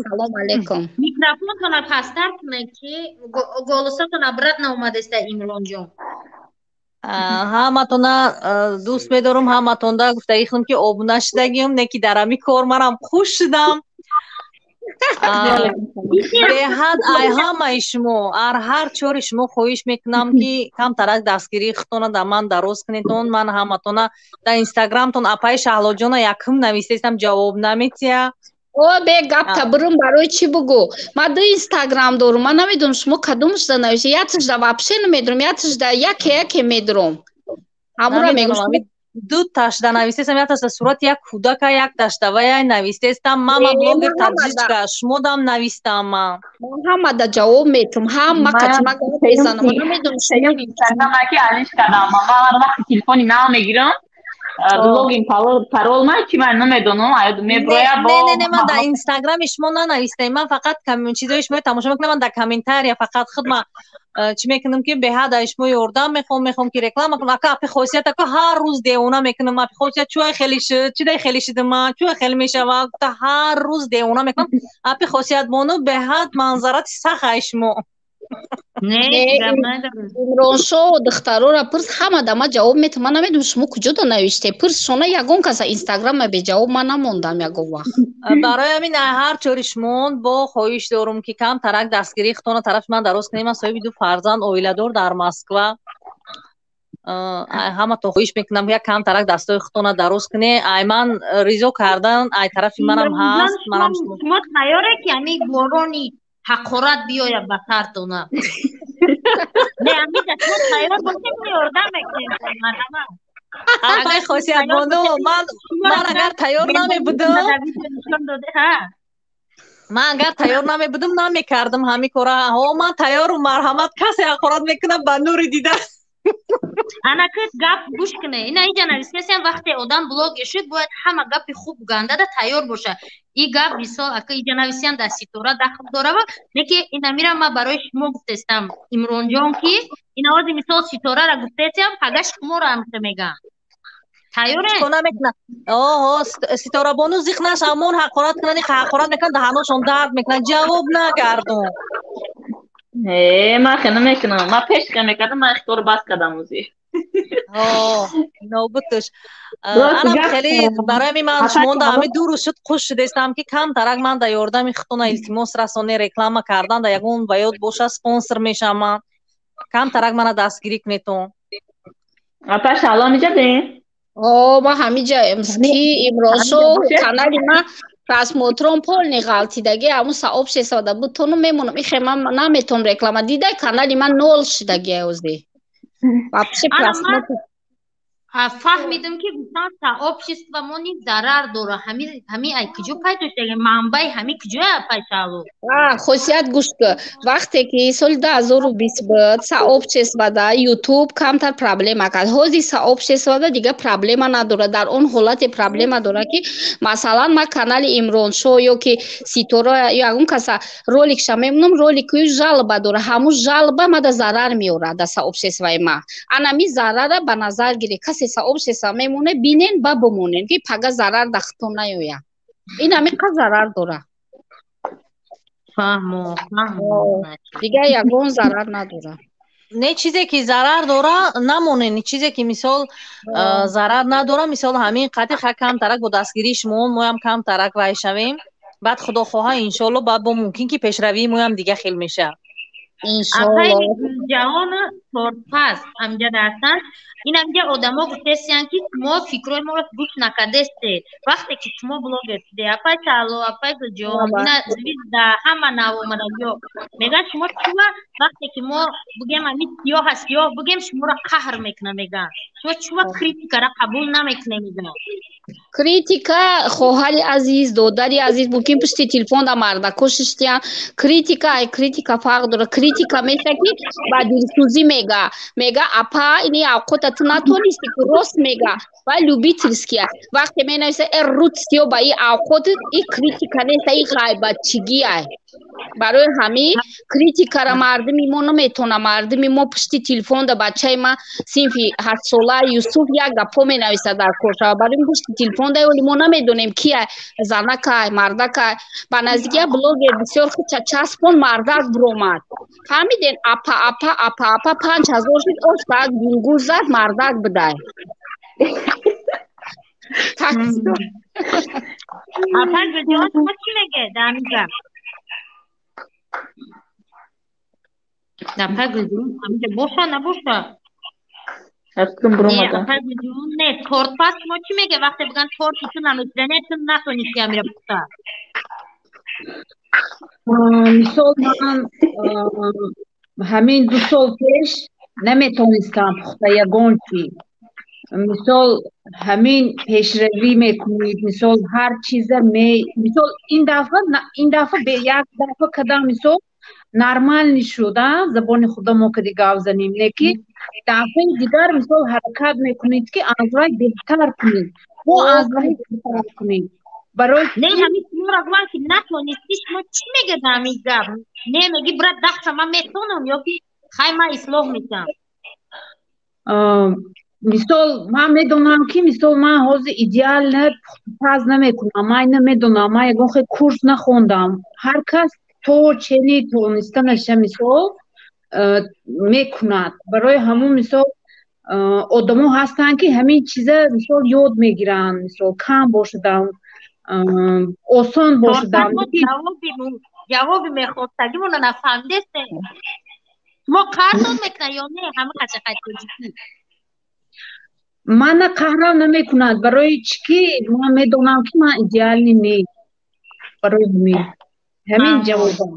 Салом алейкум. Микрофонтона пасттар кунед, ки голосатон обратно омадеста, Имронҷон. Ҳаматона дӯст медорам. Ҳаматонда гуфтагӣ худам, ки обуна шудагиам, не ки дар ҳами кор манам хуш шудам беҳад. Ай ҳамаи шумо, ар ҳар чори шумо хоҳиш мекунам, ки камтарак дастгирии худтона дар ман дароз кунедон. Ман ҳаматона дар инстаграмтон апаи Шаҳлоҷона якум нависестам, ҷавоб наметия. О, бе гапта бурум, барои чӣ бугӯ? Ман ду инстаграм дорум, ман намедонам, шумо кадомашда навиша. Яташда вообще намедонам, яташда яке яке медурам, ҳамура мегӯ. Ду ташда нависестам, як ташда сурати як кӯдака, як ташда ваяй нависестам. Мама блогер таджичка, шумо дам навистам ман. Ман ҳамада ҷавоб метум, ҳама катима гап мезанам, ман намедонам. Инстаграмаки алиш кардам. Ман вақти телефони нав мегирам, логин парол ман чи ман намедонам, меброя. Не, не, не, ман дар инстаграми шумо нанавистам, ман фақат чизои шумо тамошо мекунам. Ман дар комментария фақат худ ма чӣ мекунам, ки беҳад аз шумо ёрдам мехоҳам, мехоҳам, ки реклама кунам. Ака, апи Хосият ака, ҳар рӯз девона мекунам. Апи Хосият, чӯай хеле шуд, чидай хеле шудима, чӯай хеле мешава, гуфта ҳар рӯз девона мекунам. Апи Хосият бону, беҳад манзарати сах ай шумо. Имроншо, духтарора пурс, ҳама дама ҷавоб метам. Ман намедонам, шумо куҷода навиште, пурс шона, ягон каса инстаграма беҷавоб ман намондам ягон вақт. Барои ҳамин ҳар чори шумон бо хоҳиш дорум, ки кам тарак дастгирии худтона тарафи ман дароз кунем. Ман соҳиби ду фарзанд, оиладор, дар Москва. Ҳамато хоҳиш мекунам, як кам тарак дастои худтона дароз куне. Ай ман ризо кардан ай тарафи манам ҳаст, манам. Шумо тайёре, ки ҳамин борони ҳақорат биёяд ба сартона? Не, ҳамида шумо тайёр бошем, ёрдам мекунем, марҳамат. Апай Хосиятбону, ман агар тайёр намебудам, ман агар тайёр намебудам, намекардам ҳамин кора. Ҳо, ман тайёрум, марҳамат, касе ҳақорат мекунам, ба нури дида. Ана ки гап гӯш куне, ина иҷа нависмесиям: вақте одам блогер шуд, бояд ҳама гапи хуб гандада тайёр боша. И гап мисол, ака иҷа нависиям, дар Ситора дахл дорава, не ки ина мирам, ман барои шумо гуфтестам, Имронҷон, ки ин овози мисол Ситорара гуфтесиям, пага шуморо ҳамиша мегам. Тайёре? Оҳо, Ситорабону, зиқ наша, амон ҳақорат кунани, ҳақорат мекунанд, даҳаношон дард мекунанд, ҷавоб нагардон. Не, ман хе намекунам. Ман пеш хе мекардам, ман ихтиёр бас кардам ӯзи. Нобудтуш. Анам хеле барои ҳамин ман шумонда ҳами ду рӯз шуд қуш шудестам, ки камтарак ман да ёрдами худтона илтимос расоне, реклама кардан да ягон ба ёд боша, спонсор мешавам ман. Камтарак мана дастгирӣ кунетон. Апа Шаҳло ҳамиҷа де? О, ма ҳамиҷаем, ки имрӯзшо канали ма просмотрон полный ғалтидаги, ҳамун сообщество да буд, тону мемонам, ихе ман наметонам реклама дидай, канали ман нол шидаги ози. Вообще просмотр. Фаҳмидам, ки гуфтан сообщество мо низ зарар дора. Ҳами ай куҷо пайдо шуда? Манбаи ҳами куҷоя, апай Шаҳло? Хосият, гӯш кун. Вақте ки соли 2020 буд, сообщество да Ютуб камтар проблема кард. Ҳозир сообщество да дига проблема надорад. Дар он ҳолате проблема дорад, ки масалан ман канали Имроншо ё ки Ситора ё ягон каса роликша мемонам, роликҳои жалоба дора. Ҳамун жалоба мада зарар меорад дар сообществои ма. Анами зарара ба назар гиред. Касе сообщество мемоне, бинен ба бимонен, ки пага зарар дар худтон наёяд. Ин ҳамин қадр зарар дорад. Фаҳмо, фаҳмо. Дигар ягон зарар надорад. Не, чизе ки зарар дора намонен, чизе ки мисол зарар надора, мисол ҳамин қадри ха камтарак бо дастгирии шумо моям камтарак вай шавем, баъд худо хоҳа, иншоалло, баъд бо мумкин ки пешравии моям дига хел мешавад. Апаи Иншоалло. Гулҷаҳон тортпаз ҳамҷа ҳастанд. Ин ҳамҷа одамо гуфтестиянд, ки шумо фикрҳои моро гӯш накардестед. Вақте ки шумо блогер шуде, апай Шаҳло, апай Гулҷаҳон, ина звезда, ҳама навомадагиҳо мегӯянд, шумо чува вақте ки мо бугем ҳами сиёҳа сиёҳ бугем, шуморо қаҳр мекунад, мегӯянд. Шумо чува критикара қабул намекунед, мегӯянд. Критика, хоҳари азиз, додари азиз, мумкин пушти телефон да мардако шиштиян. Критика ай критика фарқ дорад. Критика меша, ки ба дилсӯзӣ мега, мега: «Апа, ини авқота ту натонисти», ки рост мега ва любительския. Вақте менависа: «Э, рут сиё ба и авқот», и критика неста, и ғайбатчигиай. Барои ҳамин критикара мардуми мо наметона. Мардуми мо пушти телефон да бачаи ма синфи 8-сола Юсуф як гапҳо менависад дар коршава. Барои пушти телефон да оли мо намедонем, кия, занакай, мардакай. Ба наздики як блогер бисёр хуча часпон, мардак буромад, фаҳмиден? Апа, апа, апа, апа, 5000 шуд, оста гунгул зад, мардак будай. Такси. Апай Гулҷаҳон, шумо чӣ мегӯед дар ҳамин гап? Апай Гулҷаҳон ҳаминҷа боша, набоша? Рафтум Не, буромада. Апай Гулҷаҳон не, тортпаз, шумо чӣ мегӯед, вақте бигӯянд торти ту намешудане, ту натонисти ҳамира пухта? Мисол, ман ҳамин 2 сол пеш наметонистам пухта ягон чӣ. Мисол, ҳамин пешравӣ мекунед, мисол, ҳар чиза мисол, ин дафъа як дафъа кадам, мисол, нормальный шуд, забони худамо кади гап занем, не ки дафъаи дигар, мисол, ҳаракат мекунед, ки аз вай беҳтар кунед, мо аз вай беҳтар кунед, барои Не, ҳамин шуморо гӯянд, ки натонистӣ, шумо чӣ мегӯед дар ҳамин гап? Не, мегӣ: «Брат, дахта ман метонам», ё ки хай, ман ислоҳ мекунам? Мисол, ман медонам, ки мисол, ман ҳозир идеально пухтупаз намекунам. Ман ина медонам, ман ягон хел курс нахондам. Ҳар кас то чени тонистанаша, мисол, мекунад. Барои ҳамун, мисол, одамо ҳастанд, ки ҳамин чиза, мисол, ёд мегиранд, мисол, кам бошадам, осон бошадам. Тортпаз, мо ҷавоби мехостагимонро нафаҳмидестем. Шумо қаҳртон мекунад ё не ҳама қачақай тоҷикӣ? Мана қаҳрам намекунад, барои чӣ ки ман медонам, ки ман идеальный не. Барои ҳамин ҷавобам.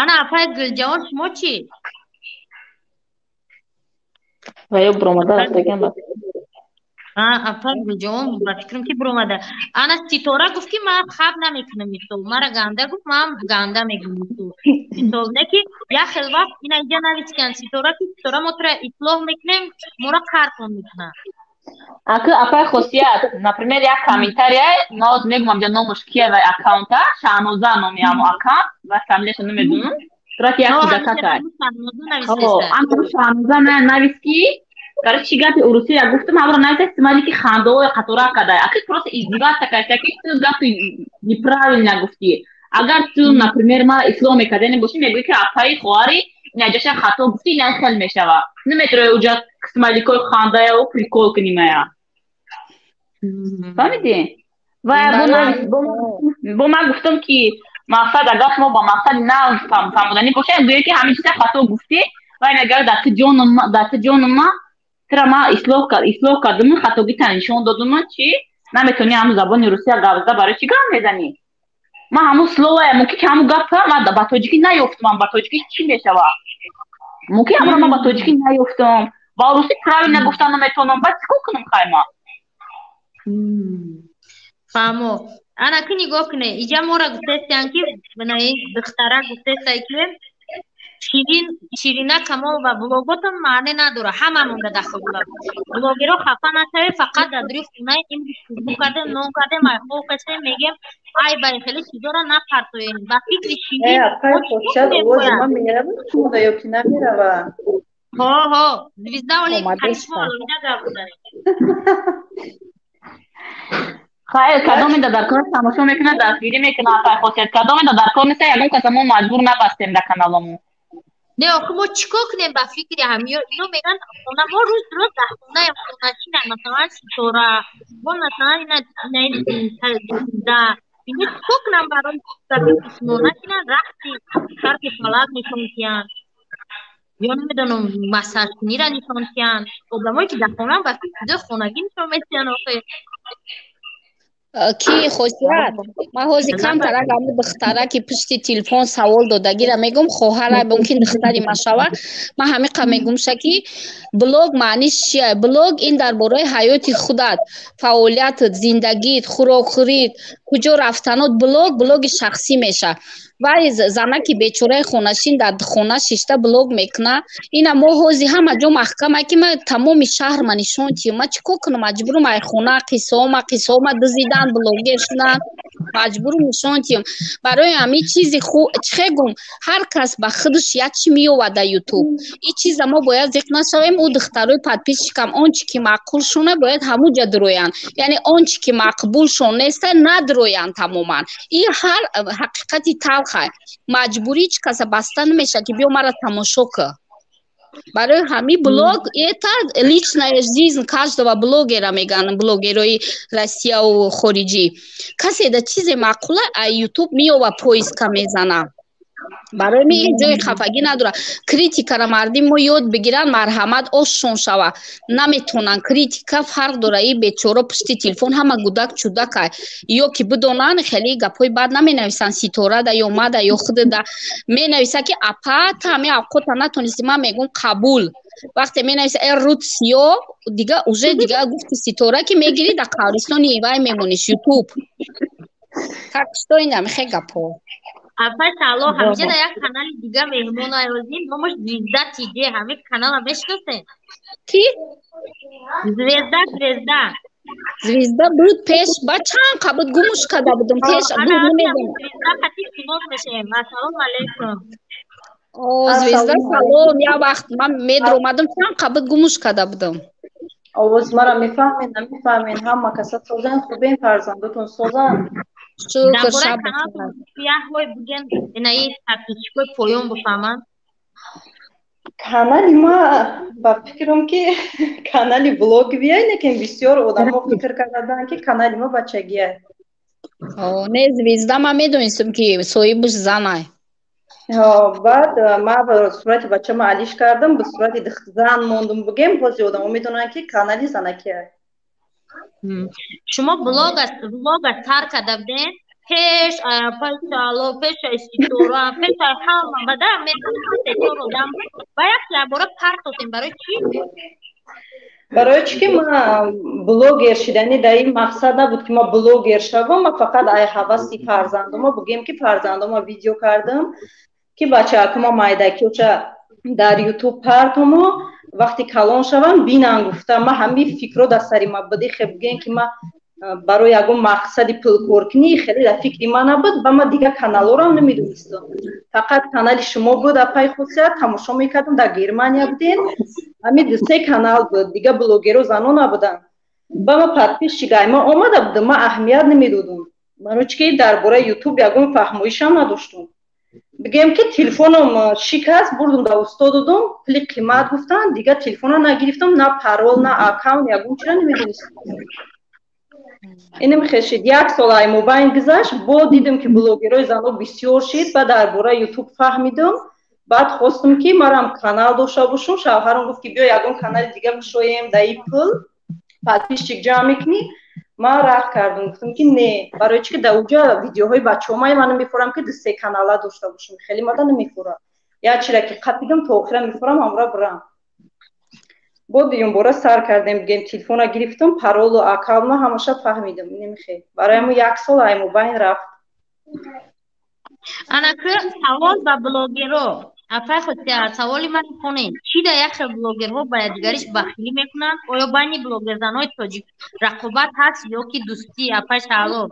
Ана, апай Гулҷаҳон, шумо чӣ? Ва ё буромада рафтагиам. Апай Гулҷаҳон, ба фикрам, ки буромада. Ана, Ситора гуфт, ки ман хаб намекунам, мисол, мара ганда гуфт, ман ганда мегӯм, мисол, не ки як хел вақт ина иҷа нависикан Ситора, ки Ситора, мо тура ислоҳ мекунем, моро қартон мекунад. Аки апай Хосият, например, як комментария ма ҳозир мегӯм, амҷа номаш кия ва аккаунта Шаҳноза номи ҳамо аккаунт ва фамилияшо намедонам, тура ки як кӯдакакай. Шаҳноза навис, ки короче, чӣ гапи урусия гуфтам, ҳамро нависа, смайли ки хандаои қатора кадай. Аки просто издеваться карда, ки ту гапи неправильно гуфтӣ. Агар ту, например, мара ислоҳ мекардани бошӣ, мегӯӣ, ки апаи, хоҳари, Наҷаша хато гуфтӣ, на хел мешава. Наметавонӣ уҷа смайликои хандаяву прикол кунӣ мая. Фаҳмидӣ? Ва бо ман гуфтам, ки мақсад, агар шумо ба мақсади нав фаҳмоданӣ бошад, гӯё ки ҳамин чиза хато гуфтӣ, ва ин агар дар ту ҷонума тира ма ислоҳ кардум, хатогита нишон додум, чи наметавонӣ ҳамун забони русия гап зада, барои чӣ гап мезанӣ? Ман ҳамун словая мумкин ки ҳамун гапа ман ба тоҷикӣ наёфтам, ба тоҷикӣ чӣ мешава? Мумкин ҳамро ман ба тоҷикӣ наёфтам, ба русӣ правильно гуфтан наметавонам, баъд чӣ кор кунам хайма? Фаҳмо. Ана ки нигоҳ куне, иҷа мора гуфтестиян, ки духтара гуфтестай, ки Ширин, Ширина Камолова, блоготон маъне надора, ҳамамонда дахл дорад. Блогеро хафа нашавед, фақат дар дури хонаи имрӯз хубу кардем, нон кардем, айхоб кашем, мегем, ай бай хеле чизора напартоем. Ба фикри Ширин. Ҳо, ҳо, звезда оле каришмо алоҳида гап занем. Хайр, кадоме дар кор тамошо мекунад, дастгирӣ мекунад, хосият, кадоме дар кор неста, ягон каса мо маҷбур набастем дар каналомон. Не, охи мо чӣ кор кунем ба фикри ҳамиё? Ино мегӯянд, хона мо рӯз рӯз дар хонаем, хонашинам, масалан, Ситора, мо, масалан, ина да ино чӣ кор кунам барои ба фикри шумо? Накунан рақси чархи фалак нишон диҳанд ё намедонам, массажкунира нишон диҳанд. Одамое ки дар хонаам, ба фикри чизои хонагӣ нишон медиҳанд охе. Ки хосият, ман ҳозир камтарак ҳамун духтара, ки пушти телефон савол додагира мегум, хоҳара, мумкин духтари ма шава. Ман ҳамиқа мегумша, ки блог маъниш чия? Блог ин дар бораи ҳаёти худат, фаъолиятат, зиндагит, хӯрокхӯрит, куҷо рафтанот. Блог блоги шахсӣ меша. Вай занаки бечораи хонашин дар хона шишта блог мекуна. Ина мо ҳозир ҳама ҷо маҳкама, ки ма тамоми шаҳр ма нишон тиём, ма чӣ кор кунам? Маҷбурум ай хона қиссаома дузидан, блогер шудан, маҷбурум нишон тиём. Барои ҳамин чизи ху чихе гум, ҳар кас ба худаш як чӣ меёвад дар Ютуб. Ин чиза мо бояд зиқ нашавем. Ӯ духтарои подписчикам он чӣ ки маъқулшона, бояд ҳамуҷа дуроянд, яъне он чӣ ки мақбулшон неста, надуроянд тамоман. Ин ҳар ҳақиқати талха. Маҷбурӣ ҳеҷ каса баста намешавад, ки биё мара тамошо кӣ. Барои ҳамин блог — это личная жизнь каждого блогера, мегӯянд блогерои Россияву хориҷӣ. Касе да чизе маъқула, а Ютуб меёва, поиска мезана. Барои ми ҳеҷ ҷои хафагӣ надорад. Критикара мардим мо ёд бигиранд, марҳамат, ошон шава. Наметонанд критика, фарқ дора. И бечора пушти телефон ҳама гудак чудакай, ё ки бидонанд, хеле гапҳои бад наменависанд. Ситорада ё мада ё худада менависа, ки апа, та ҳами авқота натонисти. Ман мегӯм, қабул. Вақте менависа, э, рут сиё, дига уже дига гуфти Ситора, ки мегирӣ, дар қабристони вай мемониш, Ютуб. Так что инам хе гапҳо. Апа Шаъло, ҳамиҷа дар як канали дига меҳмон айозим, номаш Звезда ТЖ. Ҳамин канала мешиносед? Ки? Звезда, Звезда. Звезда буд пеш, ба чанд қа буд, гумуш карда будум пеш. Звезда қати шинос мешавем. Ассалому алайкум. О, Звезда, салом. Як вақт ман медромадам, чанд қа буд, гумуш карда будум. Овоз мара мефаҳмед, намефаҳмед? Ҳама каса созан, хубен, фарзандотон созан? Шукр, шаб. Яҳой буген, инаи подписчикои поён бифаҳманд. Канали ма, ба фикрам, ки канали блоговия, лекин бисёр одамо фикр карданд, ки канали ма бачагия. Не, Звезда ман медонистам, ки соҳибаш занай. Баъд ма сурати бачама алиш кардам, ба сурати зан мондум, бугем. Бози одамо медонанд, ки канали занакия. Шумо блога сар карда будем пеш Шаъло, пеш Ситора, пеш ҳама бада чор одам ба як якбора партотем. Барои чӣ? Барои чӣ ки ма блогер шидани дар ин мақсад набуд, ки ма блогер шавам. Ма фақат ай ҳаваси фарзандома, бугем, ки фарзандома видео кардам, ки бачаакума майдакиоча дар Ютуб партомо, вақти калон шавам, бинан гуфта. Ма ҳамин фикро дар сари ма буди. Хе бугем, ки ма барои ягон мақсади пулкоркунӣ хеле дар фикри ма набуд. Ба ма дигар каналҳоро намедонистам, фақат канали шумо буд, апаи Хусият, тамошо мекардам. Дар Германия будем, ҳамин дусе канал буд, дигар блогеро зано набуданд. Ба ма подписчик ма омада будам, ма аҳамият намедодум, барои чӣ ки дар бораи Ютуб ягон фаҳмоишам надоштум. Бигем, ки телефоном шикаст, бурдум да усто додум, пули қимат гуфтанд, дига телефона нагирифтам, на парол, на аккаунт, ягон чира намедонистам. Инам хешид. Як сол ай мобайн гузашт, бо дидам, ки блогерои зано бисёр шид, ба дар бораи Ютуб фаҳмидам. Баъд хостум, ки марам канал дошта бошум. Шавҳарам гуфт, ки биё, ягон канали дига кушоем, даи пул подписчик ҷамъ мекунӣ. Ман рад кардам, гуфтам, ки не, барои чи ки дар уҷа видеоҳои бачаҳомай ман намефорам, ки ду се канала дошта бошам, хеле мада намефорам. Як чира ки қапидам, то охира мефорам, ҳамра бурам. Бо дуюмбора сар кардем, бигем, телефона гирифтам, паролу аккаунтма ҳамаша фаҳмидам. Немихе, барои ҳамо як сол ай мобайн рафт. Анаки савол ба блогеро. Апай Хосият, саволи ман хонед: чӣ да як хел блогерҳо ба якдигариш бахилӣ мекунанд? Оё байни блогерзанои тоҷик рақобат ҳаст ё ки дӯстӣ? Апай Шаҳло.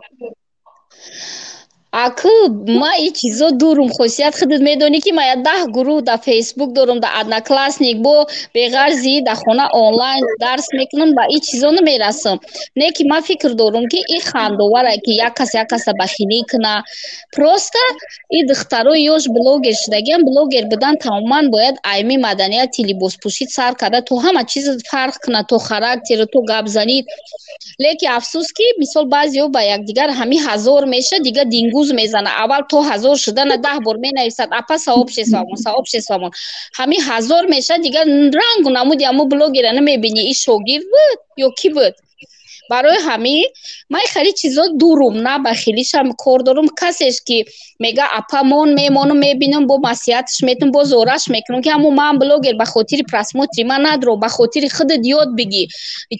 Аку ма и чизо дурум. Хосият, худат медонӣ, ки ма я 10 гурӯҳ дар Фейсбук дорум, дар Одноклассник, бо беғарзи дар хона онлайн дарс мекунам, ба и чизо намерасам. Не ки ман фикр дорум, ки и хандовара, ки як кас як каса бахилӣ куна. Просто и духтарои ёш блогер шудагиам, блогер будан тамоман бояд айми маданияти либоспӯшӣ сар карда то ҳама чиз фарқ куна, то характеру, то гапзанӣ. Лекин афсӯс, ки мисол баъзеҳо ба якдигар ҳами 1000 меша, дига дингуз мезана. Аввал то 1000 шудана 10 бор менависад: «Апа, сообществомон, сообществомон». Ҳами 1000 меша, дига рангу намуди ҳамо блогера намебинӣ, и шогирд буд ё кӣ буд. Барои ҳамин ман хеле чизо дурум, на бахилишам кор дорум. Касеш ки мега: «Апа, мон», мемонум, мебинам, бо маслиҳаташ метум, бо зораш мекунам, ки ҳамо ман блогер ба хотири просмотри ман надро, ба хотири худат ёд бигӣ.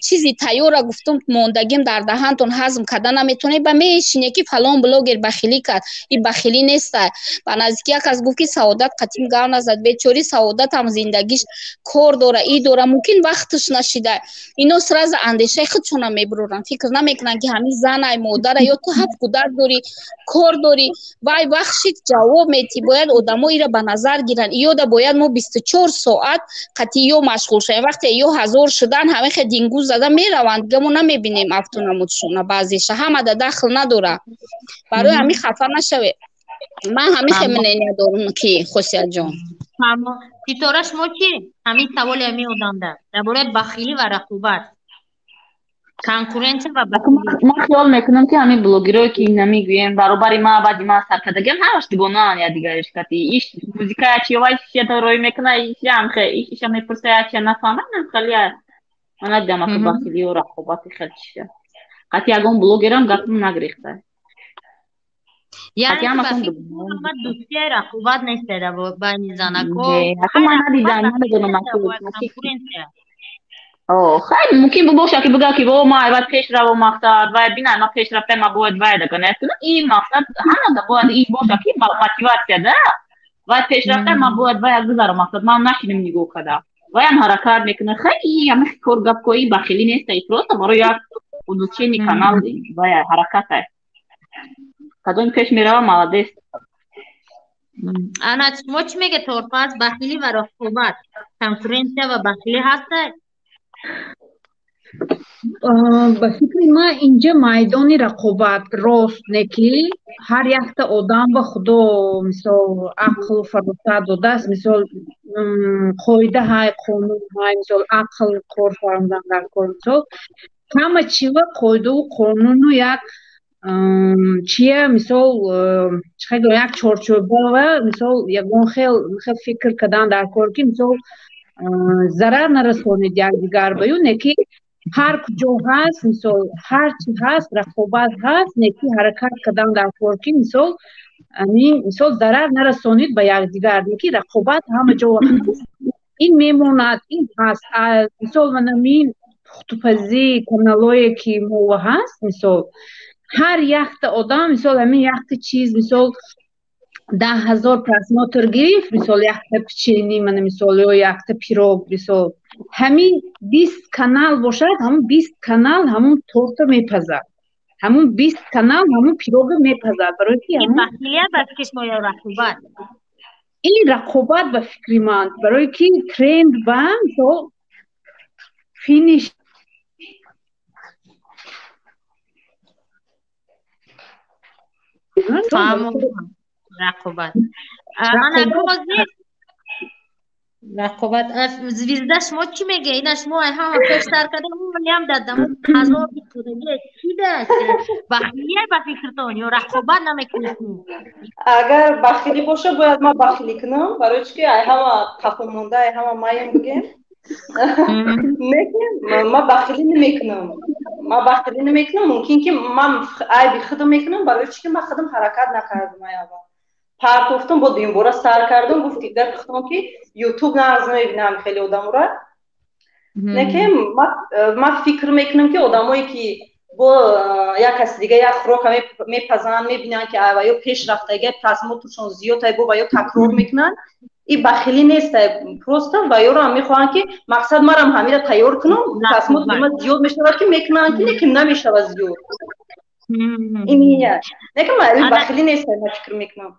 Чизи тайёра гуфтум, мондагим дар даҳантон, ҳазм карда наметонед, ба мешине, ки фалон блогер бахилӣ кард. И бахилӣ неста. Ба наздики як кас гуфт, ки Саодат қатим гав назад. Бечори Саодатам зиндагиш кор дора, и дора, мумкин вақташ нашида. Ино сразу андешаи худшона мебуроранд, фикр намекунанд, ки ҳамин занай, модара, ё ту ҳафт кӯдак дорӣ, кор дорӣ, вай вақт шид, ҷавоб метӣ. Бояд одамо ира ба назар гиранд. Иёда бояд мо 24 соат қатъи ё машғул шавем. Вақте ё 1000 шудан, ҳамин хел дингуз зада мераванд, дига мо намебинем афту намудшона. Баъзеша ҳамада дахл надора. Барои ҳамин хафа нашавед. Ман ҳамин хел мнения дорам, ки Хосиятҷон. Ситора, шумо чӣ? Ҳамин саволи ҳамин одамда дар бораи бахилӣ ва рақобат, конкуренция ва Ман хиёл мекунам, ки ҳамин блогерое, ки намегӯем, баробари ма, баъди ма саркардагиам, ҳамаш дугонаанд якдигариш кати. Иш музика чи вай рой мекуна, ишам иша мепурса, ячи нафаҳмам, хеле ман надидам ака бахилию рақобати хел чиша. Қати ягон блогерам гапам нагирифта. Яъне дӯстия рақобат нест байни занако? Ман надидам, намедонам. Хай, мумкин бошад, ки бигӯяд, ки во, ма бояд пеш равам, мақсад вай бина, ма пеш рафтам, ма бояд вай дагана. Ин мақсад ҳамада бояд ин бошад, ки мотивация да вай пеш рафтам, ма бояд вай гузарам, мақсад ман нашинам нигоҳ када, ваям ҳаракат мекунад. Хай, ҳами кор гапкои бахилӣ неста, просто барои як улучшение канал вай ҳаракатай. Кадоми пеш мерава, молодец. Ана шумо чӣ меге, Торпаз? Бахилӣ ва рақобат, конкуренция ва бахилӣ ҳаста? Ба фикри ман, инҷа майдони рақобат рост не, ки ҳар якта одам ба Худо мисол ақлу фаросат додааст, мисол қоида ҳай, қонун ҳай, мисол ақл кор фармудан дар кор. Мисол ҳама чива қоидаву қонуну як чия, мисол чӣ як чорчӯбава, мисол ягон хел хел фикр кардан дар кор, ки мисол зарар нарасонед якдигар ба ю. Не ки ҳар куҷо ҳаст, мисол ҳар чи ҳаст, рақобат ҳаст, не ки ҳаракат кардан дар кор, ки мисол мисол зарар нарасонид ба якдигар. Не ки рақобат ҳама ҷо ҳаст, ин мемонад, ин ҳаст. Мисол манамин пухтупазӣ каналое ки мо ҳаст, мисол ҳар якта одам, мисол ҳамин якта чиз, мисол 10 000 просмотр гирифт, мисол якта печенье мана, мисол ё якта пирог, мисол ҳамин 20 канал бошад, ҳамун 20 канал ҳамун торта мепазад, ҳамун 20 канал ҳамун пирога мепазад, барои ки ин рақобат ба фикри ман, барои ки тренд ба мисол финиш. Рақобат. Ана рози рақобат. Звезда, шумо чӣ мегӯед? Ина шумо ай ҳама пештар карда, ам дадам ҳазор чӣ даст, бахилия ба фикртон ё рақобат намекунед? Агар бахилӣ боша, бояд ман бахилӣ кунам, барои чӣ ки ай ҳама қафомонда, ай ҳама маем бигем. Лекин ман бахилӣ намекунам, ман бахилӣ намекунам. Мумкин ки ман айби худам мекунам, барои чӣ ки ман худам ҳаракат накардам. Ай аввал партофтам, бо дуюмбора сар кардам. Гуфти гапи худам ки Ютуб нағз намебинам хеле одамора. Лекин ман фикр мекунам, ки одамое ки бо як каси дига як хӯрока мепазанд, мебинанд, ки ва ё пеш рафтага, просмотршон зиёд ай, бо ва ё такрор мекунанд, и бахилӣ нест. Просто ва ёро мехоҳанд, ки мақсад марам ҳамира тайёр кунам, просмотри ма зиёд мешавад, ки мекунанд, ки лекин намешавад зиёд. Ин лекин бахилӣ нест, ман фикр мекунам.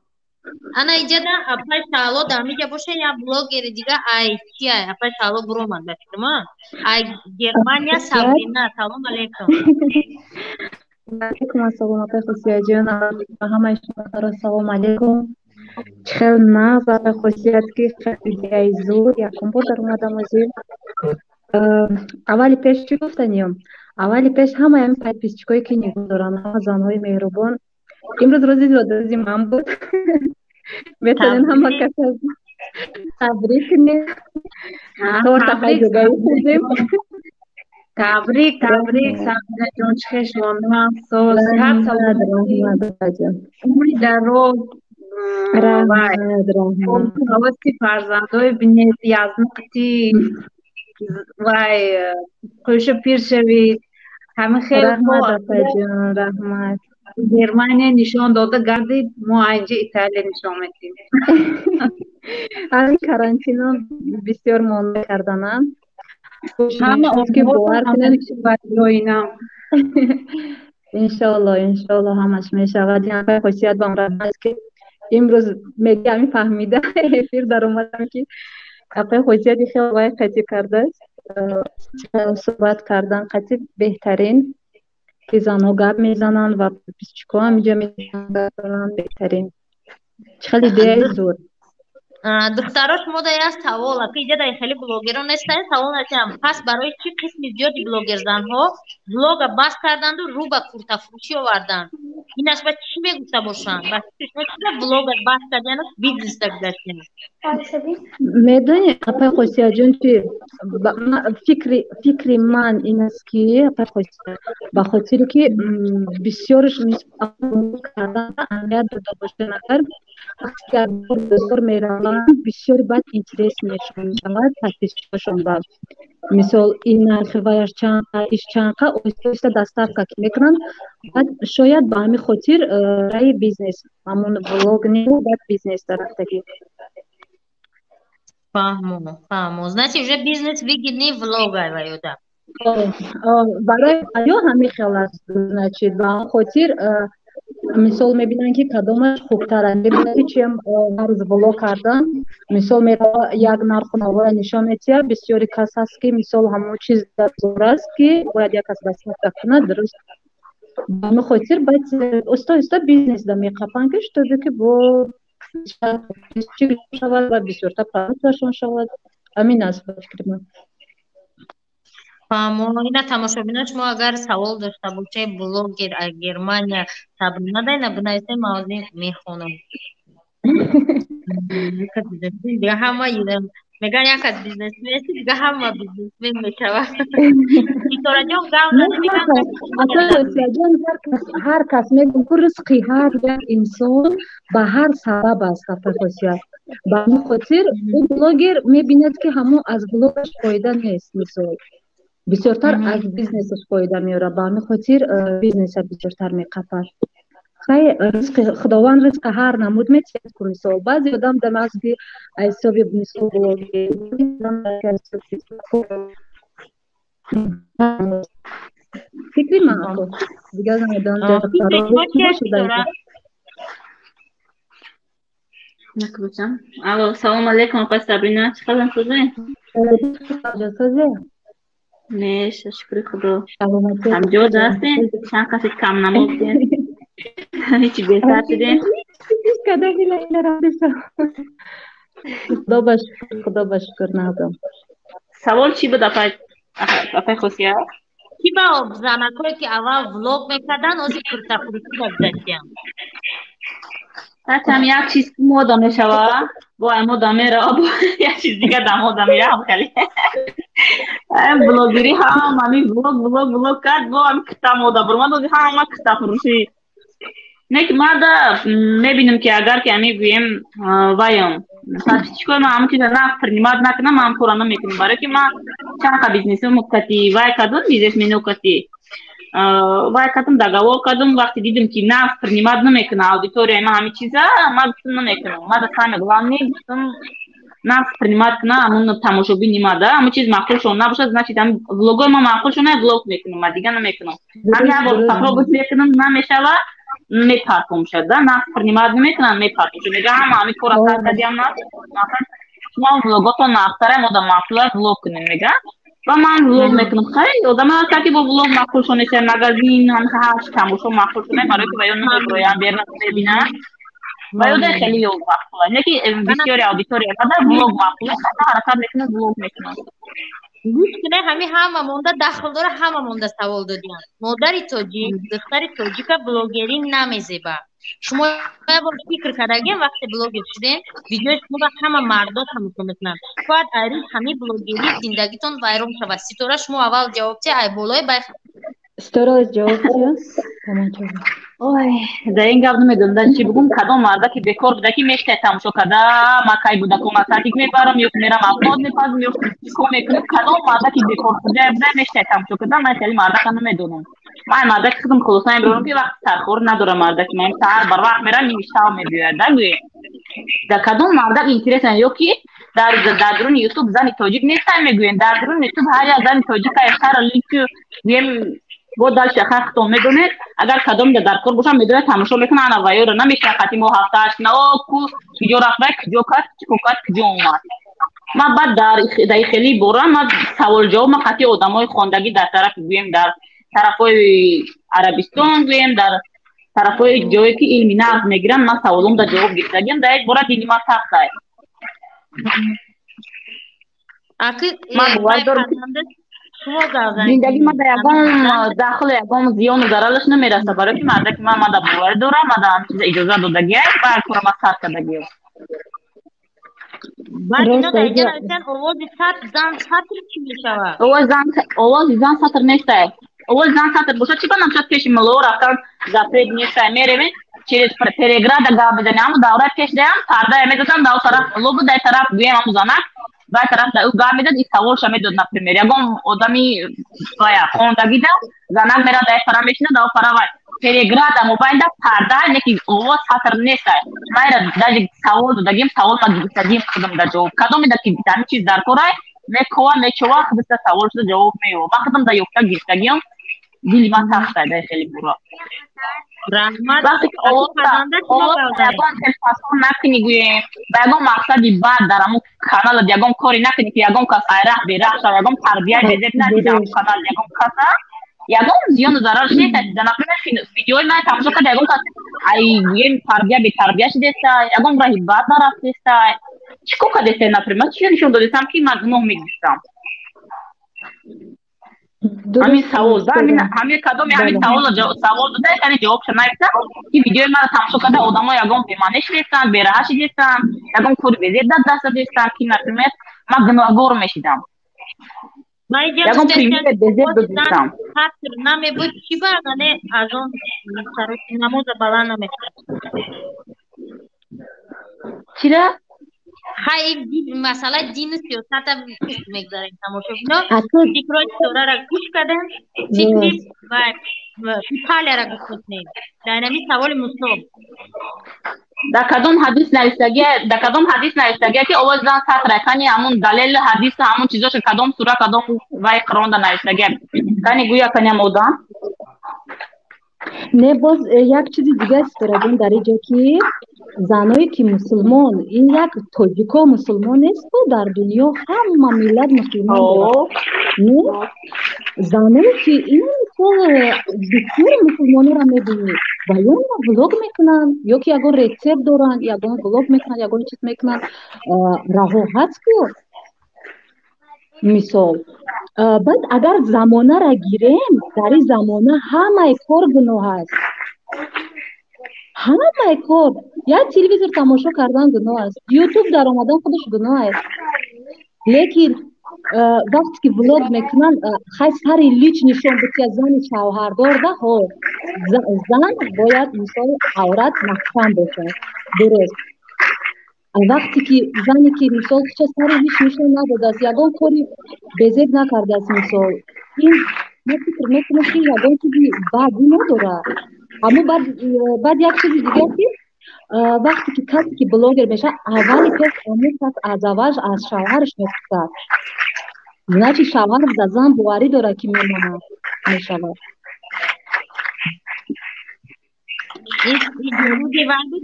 Ана иҷада апай Шаҳло дар ҳамиҷа боша, як блогери дига ай чия, апай Шаҳло буромад ба фикрма, ай Германия Сабрина. Салом алейкум. Алейкум ассалом, апай Хусияҷон, ба ҳамаи шумо салом алейкум. Чӣ хел нағз, апай Хусият, ки идеяи зуд, якум бор даромадам озир. Аввали пеш чӣ гуфтаниём? Аввали пеш ҳамаи ҳамин подписчикое ки нигоҳ доранд, ҳама занҳои меҳрубон, имрӯз рӯзи зодрӯзи ман буд, метавонем ҳама кас табрик кунем, торта хайҷогаӣ хӯрдем. Табрик, табрик, Сабринаҷон, чӣ хел шумо соз, умри дароз, ҳаваси фарзандои бинед, язнақти вай қӯша пир шавид, ҳама хел. Раҳмат. Германия нишон дода гардид, мо инҷа Италия нишон медиҳем. Ҳамин карантино бисёр монда карданам. Ҳама ки бовар кунед. Ҷоинам. Иншоалло, иншоалло, ҳамаш мешавад. Ин хосият ба он аст, ки имрӯз меги ҳамин фаҳмида эфир даромадам, ки апай Хосияти хел вай қатӣ кардааст, суҳбат кардан қатӣ беҳтарин, ки занҳо гап мезананд ва подписчикҳо ҳам инҷа мезананд, беҳтарин. Чӣ хел идеяи зуд. Духтаро, шумо да як савол, ки иҷа дар хеле блогерон нестанд, савол нестам. Пас барои чӣ қисми зиёди блогерзанҳо блога бас карданду рӯ ба куртафурӯшӣ оварданд? Инаш ба чӣ мегуфта бошанд? Ба шумо чӣ блога бас кардияну бизнеса гузаштем? Медонӣ, апай Хосияҷон, чи фикри ман ин аст, ки апай Хосия, ба хотире ки бисёрш кардан аҳамият дода бошад, агар вақте бозор мераванд, бисёри баъд интерес мешавад подписчикошон ба мисол ин нархи ваяш чанқа, иш чанқа, оҳиста оҳиста доставка ки мекунанд, баъд шояд ба ҳамин хотир раи бизнес, ҳамон блог не, баъд бизнес дарафтагӣ. Фаҳмо, фаҳмо. Значит, уже бизнес выгодный влога ваёда. Барои ё ҳамин хел аст, значит, ба ҳамон хотир мисол мебинанд, ки кадомаш хубтар аст, мебинанд, ки чем ҳар рӯз влог кардан, мисол мерава, як нарху навоя нишон медиҳад, бисёри кас ҳаст, ки мисол ҳамон чиз дар зор аст, ки бояд як кас доставка кунад, дуруст. Ба ҳамин хотир баъд оҳиста оҳиста бизнесда меқапанд, ки чтобы ки бо шавад ва бисёртар продукцияшон шавад. Ҳамин аст ба фикри ман. Фаҳмо. Ина тамошобино, шумо агар савол дошта бошед, блогер аз Германия Сабрина дайна бинависед, ман ҳозир мехонам. Дига ҳама мегӯян, як кас бизнесмен, дига ҳама бизнесмен мешавад. Ситораҷон, гап. Ҷон, ҳар кас мегӯм, ку ризқи ҳар як инсон ба ҳар сабаб аст, апай Хосият. Ба ҳамин хотир ӯ блогер мебинад, ки ҳамон аз блогаш фоида нест, мисол бисёртар аз бизнесаш фоида меорад, ба ҳамин хотир бизнеса бисёртар меқапад. Хай, ризқи Худованд ризқа ҳар намуд метиҳад ку. Мисол, баъзе одам дам аст, ки аз ҳисоби мисол блогер, фикри ман ку, дигар намедонам. Алло, салом алейкум, апа Сабрина, чӣ хелам, созед? Созе. Не, шукри Худо. Ҳамҷо ҳастем, чанд каси камнамо будем, ҳечи беҳтар шудем. Када ҳила ҳила рафтеса. Худо ба шукр, худо ба шукр, нағзам. Савол чӣ буд, апай Хосият? Ки ба занакое ки аввал влог мекарданд, ҳозир куртафурӯшӣ гузаштиям. Ҳатам як чиз мода мешава, бо ай мода мерава, бо як чиз дига да мода мерава хеле. Блогерӣ ҳам ҳамин блог блог блог кард, бо ҳамин кита мода бурмад, ҳозир ҳама куртафурӯшӣ. Не ки мада мебинем ки агар ки ҳамин гӯем ваём подписчикои ман ҳамон чиза нақд принимать накунам, ман кора намекунам, барое ки ман чанд қа бизнесум кати вай кардум, бизнесмено кати вай кардум, договор кардум. Вақте дидем ки нақд принимать намекунам аудиторияи ман ҳамин чиза, ман гуфтам намекунам. Мада самое главное гуфтам нақд принимать кунам ҳамон тамошобини ма да ҳамон чиз маъқулшон набошад, значит ҳамин влогои ман маъқулшон на влог мекунам, ма дига намекунам. Ҳамин як бор попробовать мекунам, намешава, мепартомшад да, нақд принимать намекунам, мепартомшад. Мега ҳама ҳамин кора сар кардиам, шумо влоготон нақдтара, мода маъқула влог кунем, мега. Ва ман влог мекунам. Хай, одама ҳаста ки бо влог маъқулшон нест, магазин ҳарчи тамошо маъқулшон, барое ки ва ё намеброянд, берна мебинанд, ва ё да хеле ё маъқула. Не ки бисёри аудитория када влог маъқула, ҳаракат мекунам, влог мекунам. Гӯш кунед, ҳамин ҳама монда дахл дора, ҳама монда савол додиям. Модари тоҷик, духтари тоҷика блогерӣ намезеба. Шумо як бор фикр кардагем, вақте блогер шудем, видеои шуморо ҳама мардо тамошо мекунанд. Шояд айрӯз ҳамин блогерӣ зиндагитон вайрон шавад. Ситора, шумо аввал ҷавоб диҳед, ай болои бай. Ситора ҷавоб диҳед. Ой, дар ин гап намедонам дар чӣ бугум. Кадом марда ки бекор буда ки мештай тамошо карда, ма кай будако садик мебарам ё мерам авлод мепазм ё чикор мекунам, кадом марда ки бекор буда мештай тамошо карда, ман хеле мардака намедонам. Ман мардаки худам хулоса мебарам ки вақти сархӯр надорам, мардаки ман саҳар барвақт мерам, ними шаб мебиёяд, да гӯем. Дар кадом мардак интересен ё ки дар даруни Ютуб зани тоҷик нестай мегӯем, дар даруни Ютуб ҳар як зани тоҷика шара линку гӯем, бо дальше хахтон медонед, агар кадом дар кор бошам медонед, тамошо мекунам, ана ваёро намешава қати мо ҳафтааш на о ку куҷо рафт, вай куҷо кард, чӣ кор кард, куҷо омад. Ман баъд дар хеле бора ман савол ҷавоб ман қати одамои хондагӣ дар тарафи гӯем, дар тарафҳои Арабистон гӯем, дар тарафҳои ҷое ки илми нағз мегиранд, ман саволом дар ҷавоб гирифтагиам, дар як бора дини ман сахтай. Ман бовар дорам зиндагӣ ман дар ягон дахлу ягон зиёну зарараш намераса, барое ки мардаки ман мада боварӣ дорам, мада ҳамин чиза иҷоза додагиай ва кора ман сар кардагиам. Баъд ино дар инҷа навиштан овози зан сатр чӣ мешавад? Овози зан сатр нестай. Овози зан сатр бошад, чӣ ба намшад пеши мулло рафтан запрет нестай, меревем через переграда гап мезанем, ҳамун давраи пеш даям пардая медодам, дар он тараф мулло буд, дар тараф гӯем ҳамун занак, вай тараф ӯ гап медод, и саволша медод, например, ягон одами вая хондагида занак мерад, дар пара мешинад, дар пара вай переграда мобайнда парда, не ки овоз сатр нестай. Майра даже савол додагим, савол ма гирифтагим худам дар ҷавоб. Кадомеда ки ҳамин чиз дар корай, мекова, мечова, худиста савол шуда ҷавоб меёва. Ман худам дар ёфта гирифтагиам, дили ман сахтай дар хеле бура. Раҳмат. Вақте ки овоз ягон хел фасон накунӣ гӯем, ба ягон мақсади бад дар ҳамун каналат ягон коре накунӣ ки ягон кас айраҳ бераҳ шава, ягон тарбия безеб надида ҳамун канал ягон каса, ягон зиёну зарарш нест. Например, видеои ман тамошо карда ягон кас ай гӯем тарбия бетарбия шудеста, ягон раҳи бад нарафтеста, чӣ кор кардеста, например, чӣ нишон додестам ки ман гуноҳ мегирифтам? Ҳамин савол да, ҳамин кадоме ҳамин саволро савол дода, яъне ҷавобша нависта ки видеои маро тамошо карда одамо ягон бемаъне шудестанд, бераҳа шудестанд, ягон кори безеб дар даст додестанд ки например ман гуноҳгор мешидам. Ягон пример безеб додистам. Сатр намебуд, чӣ ба не аз он намоза баланд намекард? Чира? Хай, масъалаи дину сиёсата мегзарем, тамошобино. Фикрҳои Ситораро гӯш кардем, фикри ва Италияро гӯш мекунем. Дар ҳамин саволи Мусо. Дар кадом ҳадис навиштагия, дар кадом ҳадис навиштагия ки овози зан сатра? Кани ҳамун далел ҳадис, ҳамун чизошо, кадом сура, кадом вай Қуръонда навиштагия? Кани гӯя, каниам одам? Не, боз як чизи дига, Ситораҷон, дар инҷо ки заное ки мусулмон, ин як тоҷико мусулмон несту, дар дунё ҳама миллат мусулмон дорад. Не, заное ки ин Мисол, бисёри мусулмонора мебинӣ, ва ё влог мекунанд, ё ки ягон рецепт доранд, ягон влог мекунанд, ягон чиз мекунанд. Раҳо ҳаст ку. Мисол, баъд агар замонара гирем, дар ин замона ҳамаи кор гуноҳ аст, ҳамаи кор. Як телевизор тамошо кардан гуноҳ аст, Ютуб даромадан худаш гуноҳ аст. Лекин вақте ки влог мекунанд, хай, сари лич нишон бития зани шавҳардор да, ҳо, зан бояд, мисол, аврат маҳкам бошад, дуруст. Вақте ки зане ки, мисол, худша сари лич нишон надодааст, ягон кори безеб накардааст, мисол, ин ман фикр мекунам, ки ягон чизи бадӣ надорад. Аммо баъд як чизи дигар, ки вақте ки касе ки блогер мешавад, аввали пеш ҳамон кас аз аввалш аз шавҳараш мепурсад. Значит, шавҳар за зан боварӣ дорад, ки мемонад, мешавад.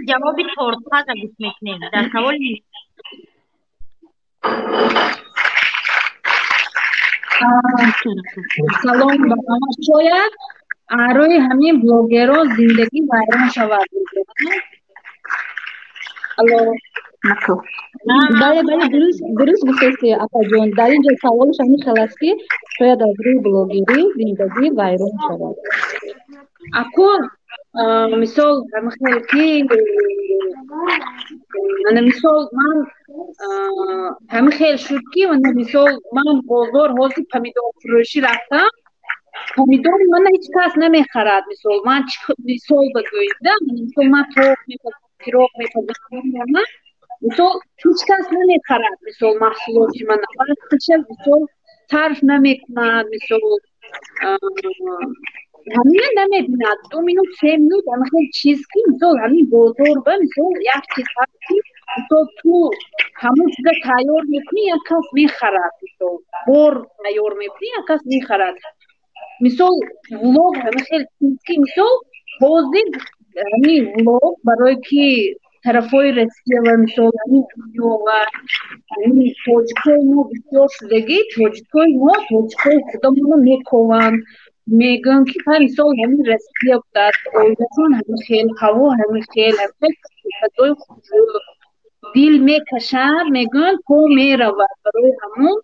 Ҷавоби тортпаза гӯш мекунем дар саволи. Салом ба ҳама. Шояд рӯи ҳамин блогерон зиндагӣ вайрон шавад. Алло? Бале, дуруст гуфтести, апаҷон. Дар ин ҷо саволаш ҳамин хел аст, ки шояд аз рӯи блогерӣ зиндагӣ вайрон шавад. Акун, мисол, ҳамин ки мана, мисол, ман ҳамин хел шуд, ки мана, мисол, ман бозор ҳозир помидорфурӯшӣ рафтам, помидори мана ҳеҷ кас намехарад. Мисол, ман, мисол бигӯед да, мисол, ман тоқ мепазам, пирог мепазам, мисол, ҳеҷ кас намехарад, мисол, маҳсулоти мана, вақташа, мисол, сарф намекунад. Мисол, ҳамина намебинад, 2 минут, 3 минут, ҳама хел чиз, ки, мисол, ҳамин бозор ба, мисол, як чиз ҳаст, ки, мисол, ту ҳамон чиза тайёр мекунӣ, як кас мехарад. Мисол, бор тайёр мекунӣ, як кас мехарад. Мисол, влог ҳама хел чиз, ки, мисол, ҳозир ҳамин влог барое ки тарафҳои Россия ва, мисол, ҳамин дунё ва ҳамин тоҷикои мо бисёр шудагӣ. Тоҷикои мо, тоҷикои худамонро мекованд, мегӯянд, ки ҳа, мисол, ҳамин Россия будааст, оилашон ҳамин хел, ҳаво ҳамин хел, ҳамин хел фазои хушрӯ, дил мекашад, мегӯянд, по меравад. Барои ҳамон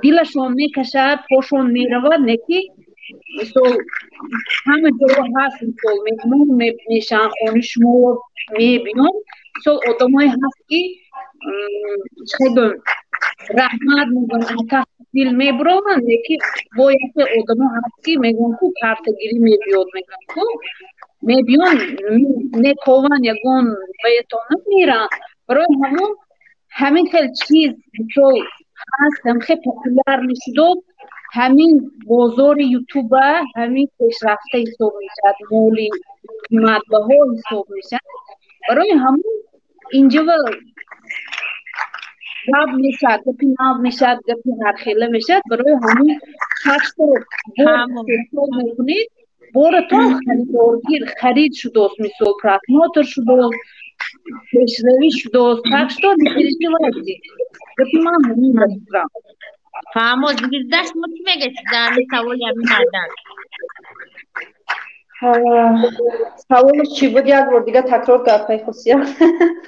дилашон мекашад, пошон меравад. Не ки, мисол, ҳама ҷо ҳаст, мисол, меҳмон мешаванд хонаи шумо, мебиён, мисол, одамое ҳаст, ки, чӣ гӯям, раҳмат мегӯянд, кас дил мебурованд. Леки бо яке одамо ҳаст, ки мегӯянд, ку картагирӣ мебиёд, мегӯянд, ку мебиён, мекованд, ягон ваятона меранд. Барои ҳамон ҳамин хел чиз, мисол, ҳаст, ҳамин хел популяр мешудод, ҳамин бозори Ютуба ҳамин пешрафта ҳисоб мешавад, моли қиматбаҳо ҳисоб мешавад. Барои ҳамон инҷава гап мешавад, гапи нав мешавад, гапи ҳархела мешавад. Барои ҳамон шахсро бор мекунед, боратон харидоргир харид шудааст, мисол, просмотр шудааст, пешравӣ шудааст. Так что не переживайте, гапи ман ҳамин ба фикрам. Фаҳмо. Звезда, шумо чӣ мегӯед дар ҳамин саволи ҳамин мардак? Саволаш чӣ буд, як бор дига такрор кард, Пайхусия,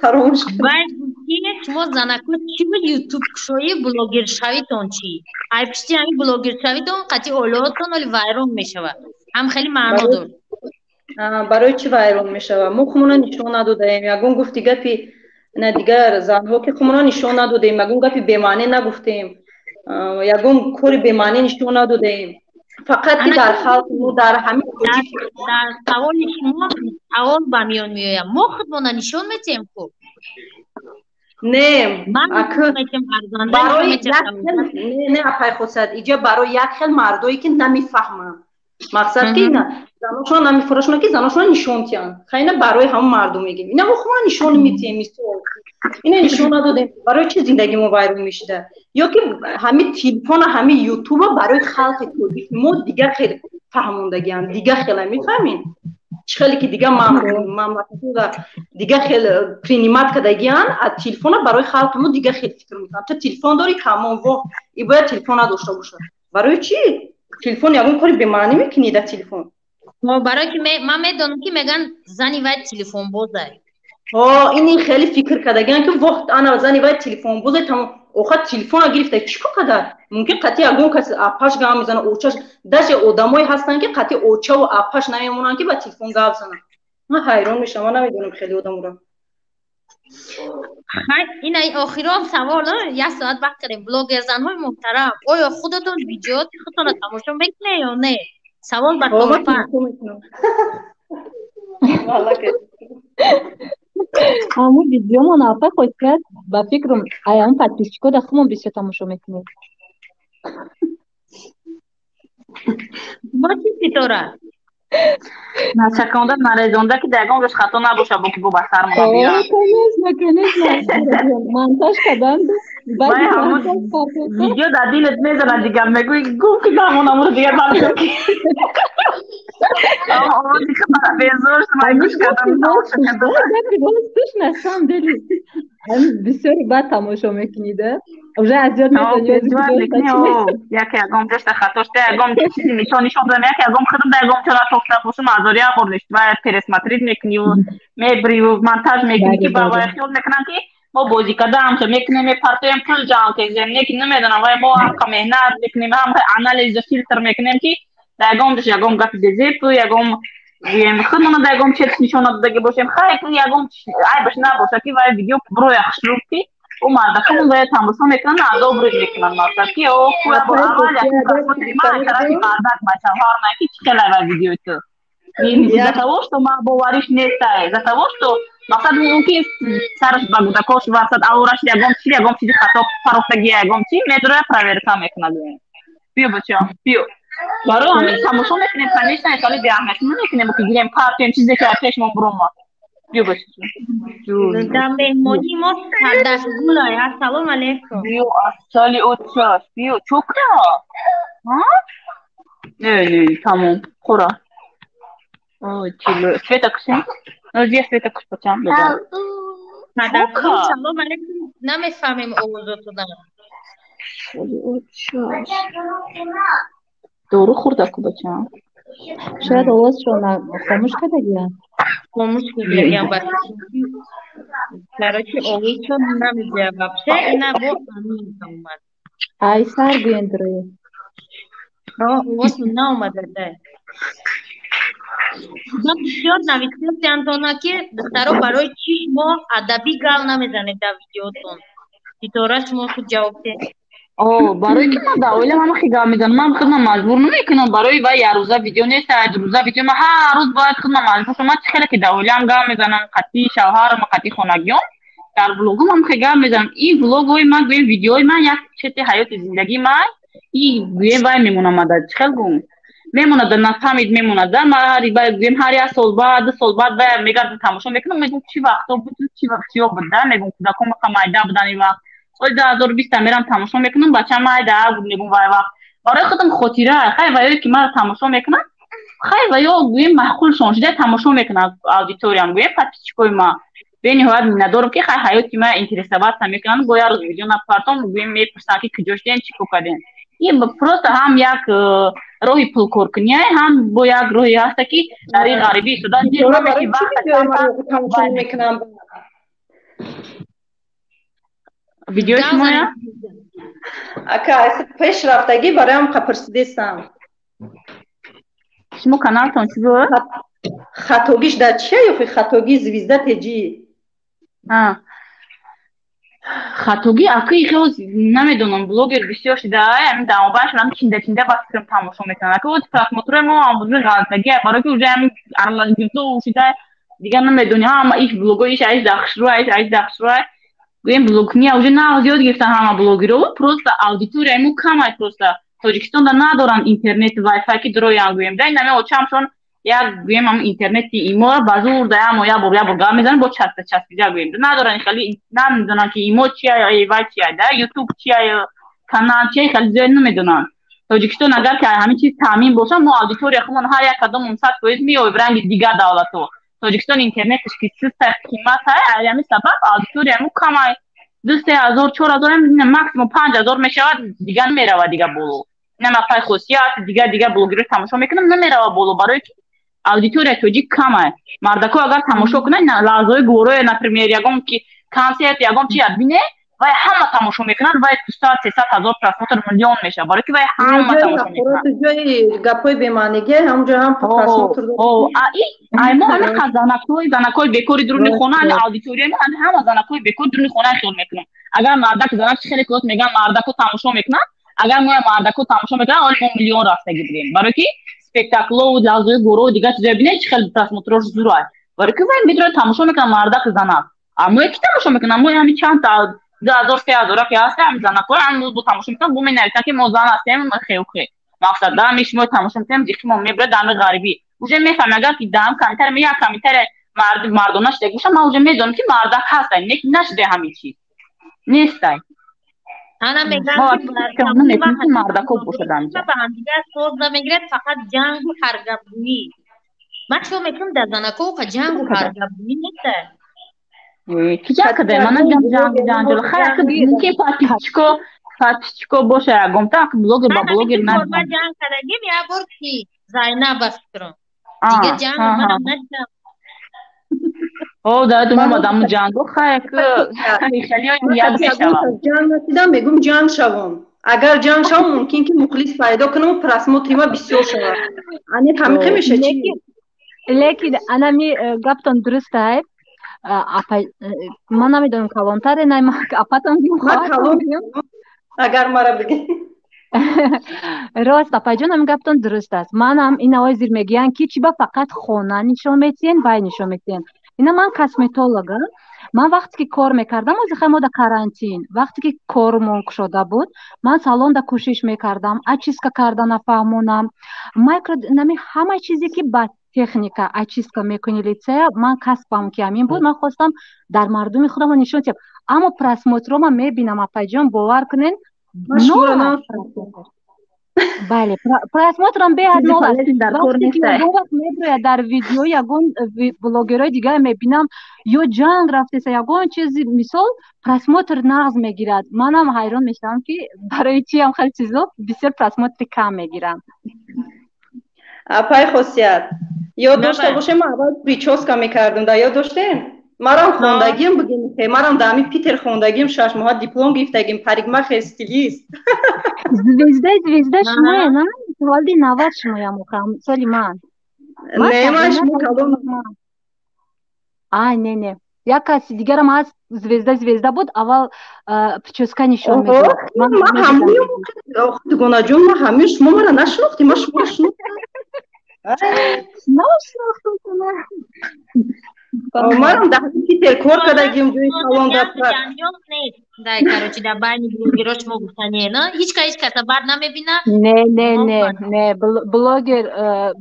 фаромӯш. Вай ки шумо занако чӣ буд, ютубкушоӣ, блогершавитон чӣ? Ай пишти ҳамин блогершавитон қатъи оилаотон оли вайрон мешавад, ҳам хеле маъно дорад. Барои чӣ вайрон мешавад? Мо хумона нишон надодаем ягон гуфти гапи на дигар занҳо, ки хумона нишон надодаем, ягон гапи бемаъне нагуфтем, ягон кори бемаъне нишон надодаем, фақат ки дар халқи мо, дар ҳамин. Дар саволи шумо савол ба миён меояд: мо худмона нишон метиҳем ку? Не, барои не, апай Хусад, иҷа барои як хел мардое, ки намефаҳманд, мақсад ки заношон намефурӯшонад, ки заношон нишон тиҳанд. Хайна, барои ҳамон мардум мегӯем, ина мо хума нишон метиҳем. Мисол, ина нишон надодем, барои чи зиндаги мо вайрон мешуда? Ё ки ҳамин телефона, ҳамин Ютуба барои халқи тоҷик мо дигар хел фаҳмондагианд, дигар хела мефаҳмем. Чӣ хеле ки дигар мамлакатҳода дигар хел принимать кардагианд, а телефона барои халқи мо дигар хел фикр мекунанд. Ту телефон дорӣ, камон, воҳ, и бояд телефон надошта бошад. Барои чӣ? Телефон ягон кори бемаънӣ мекунӣ дар телефон? Барое ки ман медонам, ки меган зани вай телефонбозай. Ҳо, ини хеле фикр кардагиан, ки вохт ана зани вай телефонбозай, тамом. Охир телефона гирифта чӣ кор када? Мумкин қатъи ягон каси апаш гап мезана, очаш. Даже одамое ҳастанд, ки қатъи очаву апаш намемонанд, ки ба телефон гап зананд. Ман ҳайрон мешавам, ман намедонам хеле одаморо. Ина охирон савол, як соат вақт кардем. Блогерзанҳои муҳтарам, оё худатон видеоти худтонро тамошо мекунед ё не? Савол ба Толпа. Ҳамун видеомон, апа Хосият, ба фикрам, ай ҳамун подписчикҳо дар худмон бисёр тамошо мекунем. Мо чӣ, Ситора? Начаконда, нарезонда, ки дар ягон ҷош хато набоша, бо ки бо ба сармона биёрам. Конечно, конечно, монтаж карданд. Видео дар дилат мезанад, дигар мегӯӣ, гум ки намонамро, дигар намегӯм, ки овози худро безор шудам, гӯш кардам. Росташ, на самом деле бисёри бад тамошо мекунӣ да, уже аз ёд медонӣ. Яке ягон ҷошта хато шуда, ягон чизи мисол нишон додам, яке ягон худам да ягон чора тофта бошам, азория хӯрдиш ва пересмотреть мекуниву мебриву монтаж мекунӣ, ки ба вай хиёл мекунам, ки мо бозӣ карда ҳамча мекунем, мепартоем, пул ҷамъ кардем, не ки намедонам, вай мо ҳамқа меҳнат мекунем, ҳамқа анализу филтр мекунем, ки дар ягон ҷош ягон гапи безеб, ягон гӯем худмона дар ягон чет нишон надодагӣ бошем, хай ягон айбаш набошад, ки вай видео броя хушрӯб, ки ӯ мардакамон вай тамошо мекунанд, одобрить мекунанд, мақсад ки о аввал якум просмотри ман тарафи мардак, бачавҳар ки чӣ хелай вай видеои ту. Из-за того, что ман бовариш нестай, из-за того, что мақсад мумкин сараш ба гудакош васад аураш ягон чи, ягон чизи хато парохтаги, ягон чи медроя, проверка мекунад. Биё, бача, биё. Барои ҳамин тамошо мекунем, конечно, хеле беаҳамият намекунем, ки гирем партием чизе ки пешмон буромад. Биё, бача. Дар меҳмонии мо Сардашгулай. Ассалому алайкум. Биё, асали очаш, биё, чӯка. Не, не, тамом, хӯра. Ой, чило. Света кушем? Нозия, света куш, бачам. Сардашгул, салом алайкум. Намефаҳмем овозотона. Очаш. Дору хӯрда ку, бачам. Шояд овозшон хомӯш кардагиям. Хомӯш кардагиям, короче, овозшон намедиҳам вообще. Ина бо амин омад. Ай сар гӯен дурӯ. Овоз наомада. Ман бисёр нависем, ки духтаро, барои чӣ шумо адабӣ гап намезанед дар видеотон? Ситора, шумо худ ҷавоб диҳед. О, барои ки ман дар оила ҳама хел гап мезанам, ман худам маҷбур намекунам. Барои вай якрӯза видео нест, дурӯза видео, ман ҳар рӯз бояд худам маҷбур шавам. Ман чӣ хеле ки дар оилаам гап мезанам, қатъи шавҳарам, қатъи хонагиём, дар влогам ҳам хел гап мезанам. Ин влогҳои ман, гӯем, видеои ман як чети ҳаёти зиндагии ман, и гӯем вай мемонамада, чӣ хел гӯм, мемонада, нафаҳмид, мемонада. Ман ҳари гӯем ҳар як сол баъд, 2 сол баъд вай мегардам, тамошо мекунам, мегӯм, чӣ вақто буд, чиё буд да, мегӯм, кӯдакон майда будан. Ин вақт соли 2020 мерам, тамошо мекунам, бачам майда буд, мегӯм, вай вақт барои худам хотира. Хай, ваёе ки маро тамошо мекунанд, хай, ваё гӯем маъқулшон шуда тамошо мекунанд, аудиториям, гӯем подписчикои ма, бениҳоят миннатдорам, ки хай ҳаёти ма интересоваться мекунанд. Бо як рӯз видео напартом, гӯем, мепурсанд, ки куҷо шудем, чӣ кор кардем. Ин просто ҳам як роҳи пулкоркуние, ҳам бо як роҳе ҳаста, ки дар ин ғарибӣ истодан. Тамошо мекунам. Видеои шумоя? Ака, пеш рафтагӣ бароям қапурсидесам. Шумо каналтон чӣ буд? Хатогиш дар чия ёхи, хатогӣ звезда теҷи? Хатогӣ, акаи, хел намедонам, блогер бисёр шуда, ҳамин дамобашон чинда чинда ба фикрам тамошо мекунанд. Ака, вот просмотрои мо ҳам ғалтагӣ, барои ки уже ҳамин аралашгирто шуда, дигар намедонӣ, ҳама иш блого, иш аиш дахшрӯ, иш аиш дахшрӯ. Гӯем, блогкуния уже нағз ёд гирифтан ҳама блогеров, просто аудиторияи мо камай, просто Тоҷикистонда надоранд интернет, вайфай, ки дуроян, гӯем, да инаме очамшон як, гӯем, ҳам интернети имо ба зур да ямо як бор, як бор гап мезананд, бо часпа часпида, гӯем, надоранд, хеле намедонанд, ки имо чия, вай чия да, ютуб чия, канал чия, хеле зиёд намедонанд. Тоҷикистон агар ки ҳамин чиз таъмин бошад, мо аудитория худмон ҳар як кадомон 100% меоем, ранги дигар давлатҳо. Тоҷикистон интернеташ ки суста, қиматай, ҳамин сабаб аудитория мо камай, 2-3 ҳазор, 4 ҳазор, максимум 5 ҳазор мешавад, дигар меравад дигар боло. Инам апай Хосият, дигар дигар блогерро тамошо мекунам, намерава боло, барое ки аудитория тоҷик камай. Мардако агар тамошо кунанд, лаҳзаҳои гӯрое, например, ягон ки консерт, ягон чи бине, вай ҳама тамошо мекунанд, вай 200, 300 ҳазор просмотр, миллион мешавад, барое ки вай ҳама тамошо мекунанд. Ҷои гапҳои бемаънигӣ ҳамҷо ҳам просмотр. Ай мо ҳама занакҳои бекори дуруни хона, аудитория ҳама занакҳои бекори дуруни хона хиёл мекунам. Агар мардак, занак хеле кот мегӯянд, мардако тамошо мекунанд. Агар мо мардако тамошо мекунанд, оли мо миллион рафтагӣ будем, барое ки спектаклову лаҳзаҳои гӯрову дигар чизое бинед, чӣ хел просмотрош зурай, барое ки вай медонад, тамошо мекунад мардак, занак. А мо ки тамошо мекунам, мо ҳами чанд 2000, 3000 ки ҳастем, ҳами занако ҳам бо тамошо мекунам, бо менависанд, ки мо зан ҳастем, хеухе мақсад дами шумо тамошо мекунем, дихи мо мебурад, дами ғарибӣ уже мефаҳмем. Агар ки дам комментарий, як комментарий мардона шуда бошад, ман уже медонам, ки мардак ҳастай, не ки нашуде, ҳамин чиз нестай. Ана мегӯям, мардако бошад ҳамҷа. Ба ҳамдигар соз намегирад, фақат ҷангу ҳаргапгӯӣ. Ман хиёл мекунам, дар занако ка ҷангу ҳаргапгӯӣ неста. Ки ҷанг кадай? Ман надидам ҷанг, ҷанҷол. Хайр, мумкин подписчико боша, ягонта блогер ба блогер. Ман ҷанг кардагим як бор, ки Зайнаб, ба фикрам, дигар ҷанг манам надидам. О, да, омадам ҷангу, хайр, хеле як мешавад. Ҷанг надидам, мегум ҷанг шавам. Агар ҷанг шавам, мумкин ки мухлис пайдо кунам, просмотри ма бисёр шавад. Ане ҳамиқе меша чи? Лекин анами гаптон дурустай. Ман намедонам, калонтаре най апатон. Агар мара бигӣ. Рост, апайҷон, ҳамин гаптон дуруст аст. Манам ин зир мегӯянд, ки чи ба фақат хона нишон метиҳен, вай нишон метиҳен. Ина ман косметологам. Ман вақте ки кор мекардам, озихай мо да карантин, вақте ки кормон кушода буд, ман салонда кӯшиш мекардам очистка карда нафаҳмонам, микро, нами ҳама чизе ки ба техника очистка мекунӣ лицея. Ман касбам ки ҳамин буд, ман хостам дар мардуми худам нишон диҳам, аммо просмотрома мебинам, апайҷон, бовар кунен, бале, просмотрам беҳад нол аст. Ягон вақт меброяд дар видео, ягон блогерҳои дигар мебинам, ё ҷанг рафтеса, ягон чизи, мисол, просмотр нағз мегирад. Манам ҳайрон мешавам, ки барои чиам хеле чизо бисёр просмотри кам мегиранд. Апай Хосият, ёд дошта бошем, ман аввал прическа мекардам, да ёд доштем? Марам хондагим, бигем, марам дар ҳамин Питер хондагим, 6 моҳа диплом гирифтагим, парикмахер, стилист. Звезда, звезда шумоя, на таваллуди 90 шумоям, охам соли ман. Не, ман шумо калон. Ай, не, не, як каси дигарам ҳаст, звезда, звезда буд, аввал прическа нишон медод. Ман ҳамин, дугонаҷон, ман ҳамин, шумо мара нашинохтем, ман шуморо шинохтам. Нашинохтам. Марам дар Питер кор кардагим, ҷои салон. Дай, короче, дар байни блогеро шумо гуфтане, на ҳеч кас ҳеч каса бад намебина. Не, не, не, не, блогер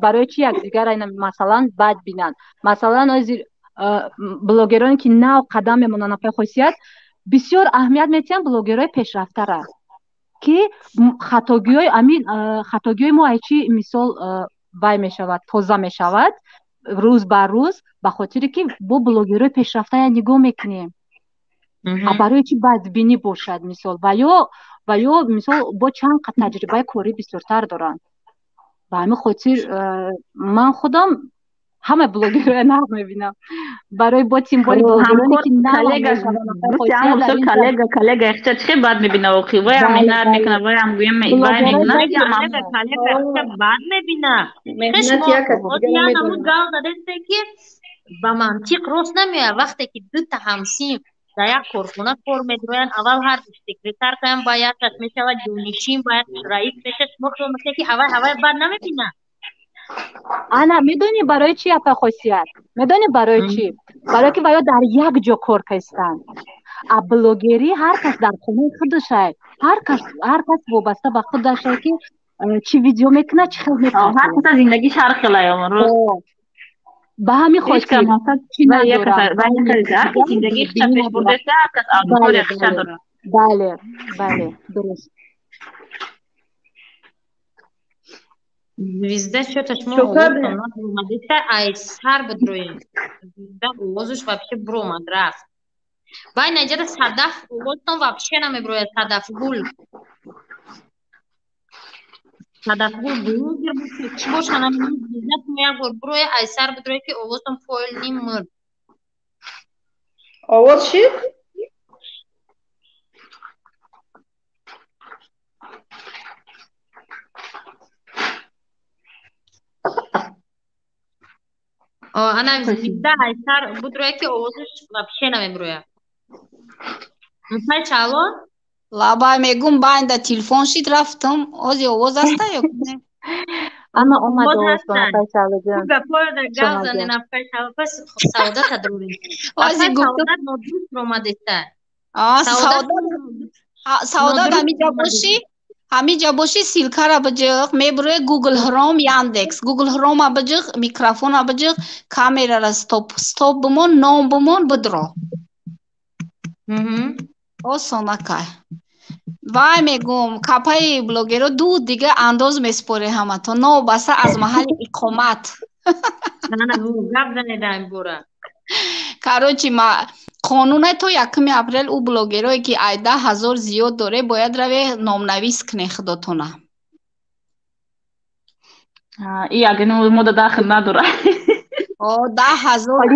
барои чи якдигар, масалан, бад бинанд? Масалан, озир блогероне ки нав қадам мемонанд, апай Хосият, бисёр аҳамият метиҳанд блогерҳои пешрафтара, ки хатогиҳои амин, хатогиҳои мо айчи, мисол, вай мешавад, тоза мешавад рӯз ба рӯз, ба хотире ки бо блогерҳои пешрафтая нигоҳ мекунем. А барои чи бадбинӣ бошад, мисол, ва ё мисол, бо чанд таҷрибаи корӣ бисёртар доранд. Ба ҳамин хотир ман худам ҳама блогерҳоя нағз мебинам, барои бо тим более блогероне ки Коллега, коллега ихча чӣ бад мебина охи, ваям меҳнат мекуна, ваям гӯям, вай мекуна. Коллега бад мебина, гав задесте, ки ба мантиқ рост намеояд. Вақте ки дута ҳамсинф дар як корхона кор медроянд, аввал ҳар секретаркаям ба якаш мешавад ҷонишин, ба як раис мешавад, шумо хиёл мекунед, ки ҳавай ҳавай бад намебинад? Ана медонӣ барои чӣ, апа Хосият? Медонӣ барои чӣ? Барое ки ваё дар як ҷо кор кастанд. А блогерӣ ҳар кас дар хонаи худашай, ҳар кас вобаста ба худашай, ки чӣ видео мекунад, чӣ хел мекунад. Ҳар каса зиндагиш ҳар хелай. Ба ҳамин хотир. Чӣ зиндагии худша пеш бурдаста, ҳар кас аудитория худша дорад. Бале, дуруст. Звезда, что-то шумо омадиста, ай сар бидроем. Звезда овозаш вообще буромад, рафт. Бай наҷара Садаф, овозтон вообще намеброяд, Садаф гул. Садафгул блогер бошед, чӣ боша намедонам, як бор буроя айсар бидроя ки овозтон фойл мурд. Овоз шид? Ана звезда айсар будроя ки овозаш вообще намебуроя. Мусай чало? Лабай мегум байнда телефон шид рафтам. Ози овоз аста ё не? Ана омад овоз ба Апай Шаҳлоҷон. Гапода гап занен Апай Шаҳло, пас саодата дорем. Ози саодат нодуруст омадеста. Саодат ҳамиҷа бошӣ? Ҳамиҷа бошӣ ссылкара биҷиқ, мебурои Google Chrome, Яндекс. Google Chrome-а биҷиқ, микрофона биҷиқ, камерара стоп, стоп бимон, ном бимон, бидро. Осон акай. Вай мегум, капаи блогеро ду дига андоз меспоре ҳамато, новобаста аз маҳалли иқомат. Гап занеда ин бора. Короче, ма қонуне то 1 апрел ӯ блогерое ки ай 10 000 зиёд доре, бояд раве номнавис кне худотона. И агар мода дахл надора. О, 10 000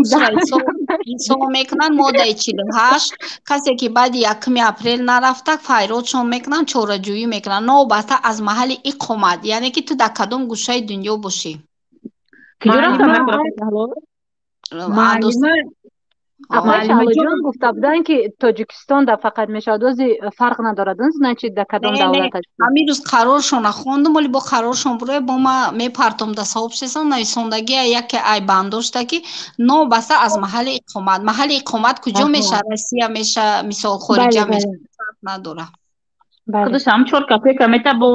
ҳисоб мекунанд моддаи 48. Касе ки баъди 1 апрел нарафта, файродшон мекунанд, чораҷӯӣ мекунанд, новобаста аз маҳалли иқомат, яъне ки ту дар кадом гӯшаи дунё бошӣ. Куҷо рафтан? Муаллима. Апай Шаҳлоҷон, гуфта буданд, ки Тоҷикистон да фақат мешавад, ози фарқ надорад, значит, дар кадом давлат аст? Ҳамин рӯз қароршона хондум, оли бо қароршон буроя, бо ма мепартом да сообщество нависондагия яке ай бандошта, ки новобаста аз маҳалли иқомат. Маҳалли иқомат куҷо меша? Россия меша, мисол, хориҷа меша, фарқ надорад. Худаш ҳам 4 копейка мета, бо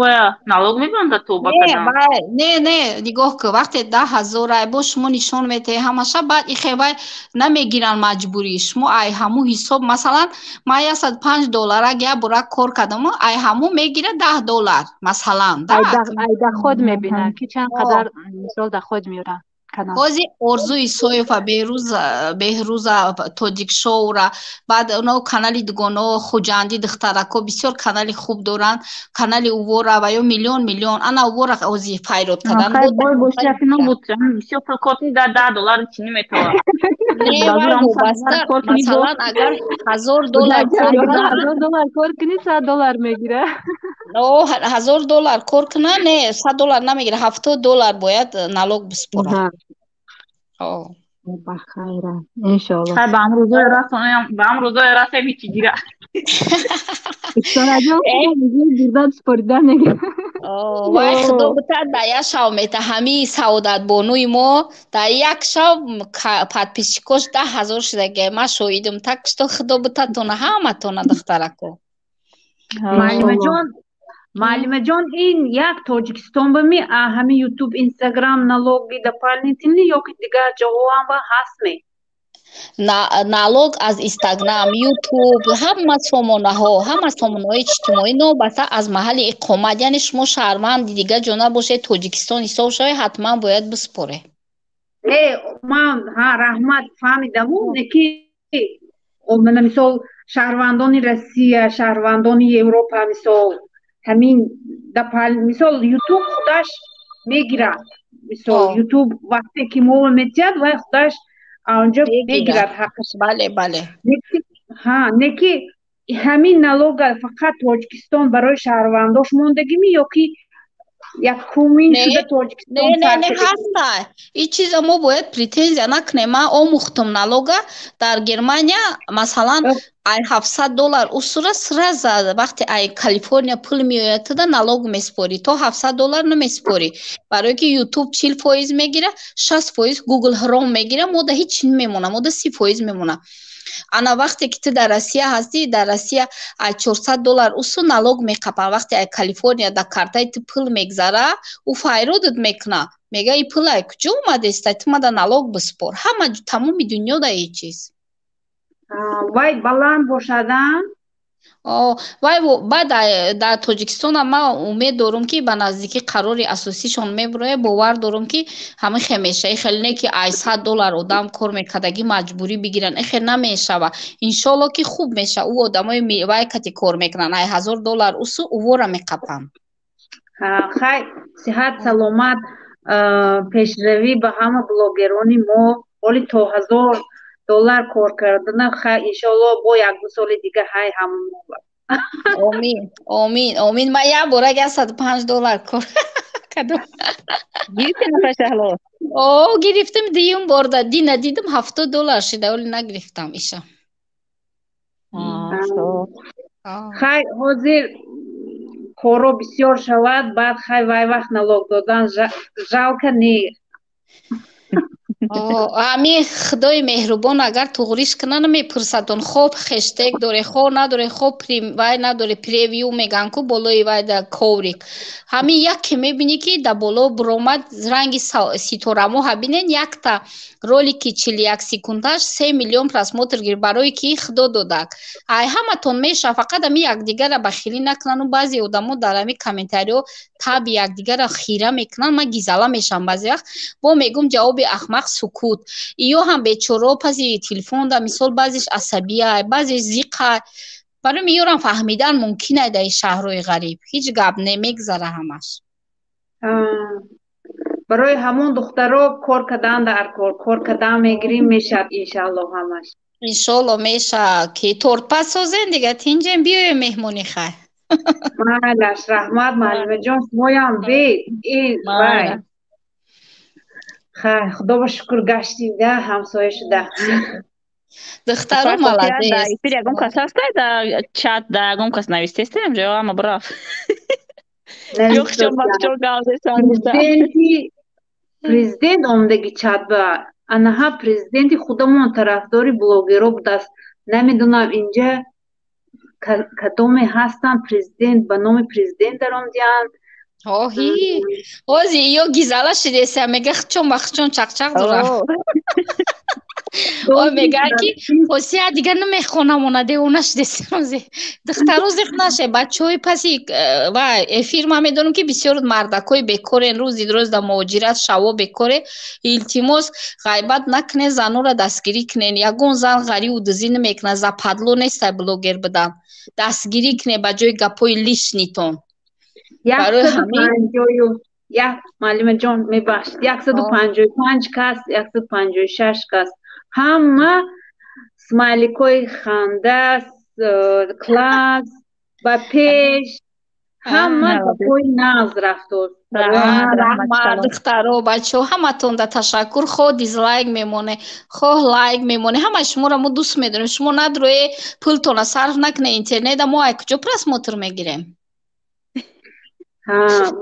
налог мебанда то ба кадам. Не, не, нигоҳ кун, вақте 10 000 ай бо шумо нишон метаҳе ҳамаша, баъд ихевай намегиранд маҷбурӣ. Шумо ай ҳаму ҳисоб, масалан, ман 105 долларак як бора кор кардам, ай ҳаму мегира 10 доллар, масалан. Ай доход мебинад, ки чанд қадар, мисол, доход меёрад. Ҳозир Орзу Исоева, Беҳрӯза Тоҷикшоура, баъд оно канали дугоно Хуҷандӣ, духтарако бисёр канали хуб доранд, канали увора ва ё миллион миллион, ана увора ҳозир файрод кардан. Бисёр пул кор кунӣ, дар 10 доллар чӣ наметавад. Не, вобаста, масалан, агар 1000 доллар 1000 доллар кор кунӣ, 100 доллар мегира. 1000 доллар кор куна, не, 100 доллар намегира, 70 доллар бояд налог биспорад. Бахайра, иншоалло. Хай, ба ҳам рӯзое расонам, ба ҳам рӯзое расем, ҳичи гира. Исораҷон, бурдан супоридан мегира. Вай, худо бутад, дар як шав мета ҳамии саодатбонуи мо дар як шав подписчикош 10 000 шудагиай, ман шоҳидам. Так что худо бутадтона ҳаматона, духтарако. Муаллимаҷон, муаллимаҷон, ин як Тоҷикистон ба ми ҳамин Ютуб, Инстаграм налоги дополнительный ё ки дигар ҷоҳоам ба ҳастме? Налог аз Инстаграм, Ютуб, ҳама сомонаҳо, ҳама сомонаҳои иҷтимоӣ, новобаста аз маҳалли иқомат, яъне шумо шаҳрванди дигар ҷо набошед, Тоҷикистон ҳисоб шавед, ҳатман бояд биспоред. Не, ман ҳа, раҳмат, фаҳмидаму, не ки мана мисол шаҳрвандони Россия, шаҳрвандони Европа, мисол, ҳамин мисол Ютуб худаш мегирад, мисол, Ютуб вақте ки мо метиҳад, вай худаш анҷо мегирад ҳаққаш. Бале, бале. Ҳа, не ки ҳамин налога фақат Тоҷикистон барои шаҳрвандош мондагими ё ки якумин шуда Тоҷикистон? Не, не, не, ҳаста ин чиза, мо бояд претензия накунем. Ман омӯхтум налога дар Германия, масалан, ай 700 доллар усура сразу вақте ай Калифорния пул меояд, туда налог меспорӣ, то 700 доллар намеспорӣ, барое ки Ютуб 40% мегира, 60% Google Chrome мегира, мода ҳеҷ намемона, мода 30% мемона. Ана вақте ки ту дар Россия ҳастӣ, дар Россия ай 400 доллар усу налог меқапанд. Вақте ай Калифорния дар картаи ту пул мегзара, ӯ файродат мекуна, мега: «И пул ай куҷо омадеста? Ту мада налог биспор». Ҳама тамоми дунё да ин чиз. Вай баланд бошада. Вай баъд дар Тоҷикистонам ман умед дорум, ки ба наздикӣ қарори асосишон мебурояд. Бовар дорум, ки ҳамин хел меша. Ин хеле не ки ай 100 доллар одам кор мекардагӣ маҷбурӣ бигиранд, ин хел намешава. Иншоалло, ки хуб меша. Ӯ одамои вай кати кор мекунанд, ай 1000 доллар усу увора меқапанд. Хай. Сиҳат, саломат, пешравӣ ба ҳама блогерони мо. Ҳоли то $1000 кор кардана, хай, иншоалло, бо як-ду соли дига ҳай ҳама мо. Омин, омин, омин. Ман як бора $105 кор кардам. Гирифтем, апа Шаҳло? О, гирифтам. Дуюм борда дина дидам, $70 шида, вале нагирифтам иша. Хай, ҳозир корро бисёр шавад, баъд хай, вай вақт налог додан жалко не. Ами худои меҳрубон агар туғриш кунад, намепурсадон, хоб хештег доре, хо надоре, хо вай надоре, превью меган ку болои вай да коврик. Ҳамин яке мебинӣ, ки да боло буромад, ранги ситорамо бинен, якта ролики 41 секундаш 3 миллион просмотр гирифт. Барои ки худо додак, ай ҳаматон меша, фақат ами якдигара бахилӣ накунану. Баъзе одамо дар ами комментариҳо таби якдигара хира мекунанд, ман гизала мешавам баъзе вақт. Бо мегум, ҷавоби ахмақ сукут. Иё ҳам бечорао паси телефонда, мисол, баъзеш асабия, баъзеш зиқа. Барои меёрам, фаҳмидан мумкин ай. Дар шаҳрҳои ғариб ҳеҷ гап не, мегзара ҳамаш. Барои ҳамон духтаро кор кардан дар кор, кор кардан мегирим, мешавад, иншаалло, ҳамаш. Иншоалло, мешавад, ки тортпаз созен, дига тинҷем, биёем меҳмони, хай. Майлаш, раҳмат, муаллимаҷон, шумоям бе ин вай. Хай, худо ба шукр, гаштида, ҳамсоя шуда. Духтаро молодец. Эфир ягон кас ҳаста, дар чат да ягон кас навистеста, ҷо ҳама бурафт. Президент омдаги чат ба анаҳа, президенти худамон тарафдори блогеро будааст. Намедонам, инҷа кадоме ҳастанд, президент ба номи президент даромдианд. Оҳи, ози ё гизала шидеса, мега хчон ба хчон чақчақ дорам. Ой, мега ки осия дигар намехонам, девона шидеси. Духтаро, зиқ наше, бачаҳои паси ва эфир, ман медонам, ки бисёр мардакҳои бекорен, рӯзи рӯз дар муҳоҷират, шаво бекоре. Илтимос, ғайбат накунен, занонро дастгирӣ кунен. Ягон зан ғариву дузӣ намекунад, западло нестай блогер будан. Дастгирӣ кунен ба ҷои гапҳои лишний тон. Барои ҳамин, як муаллимаҷон, мебахшид, 155 кас, 156 кас, ҳама смайликҳои ханда, класс ба пеш, ҳама гапҳои нағз рафтод. Раҳмат, духтаро, бачаҳо, ҳаматонда ташаккур. Хоҳ дизлайк мемоне, хоҳ лайк мемоне, ҳамаи шуморо мо дӯст медорем. Шумо надрое, пултона сарф накуне интернета, мо ай куҷо просмотр мегирем?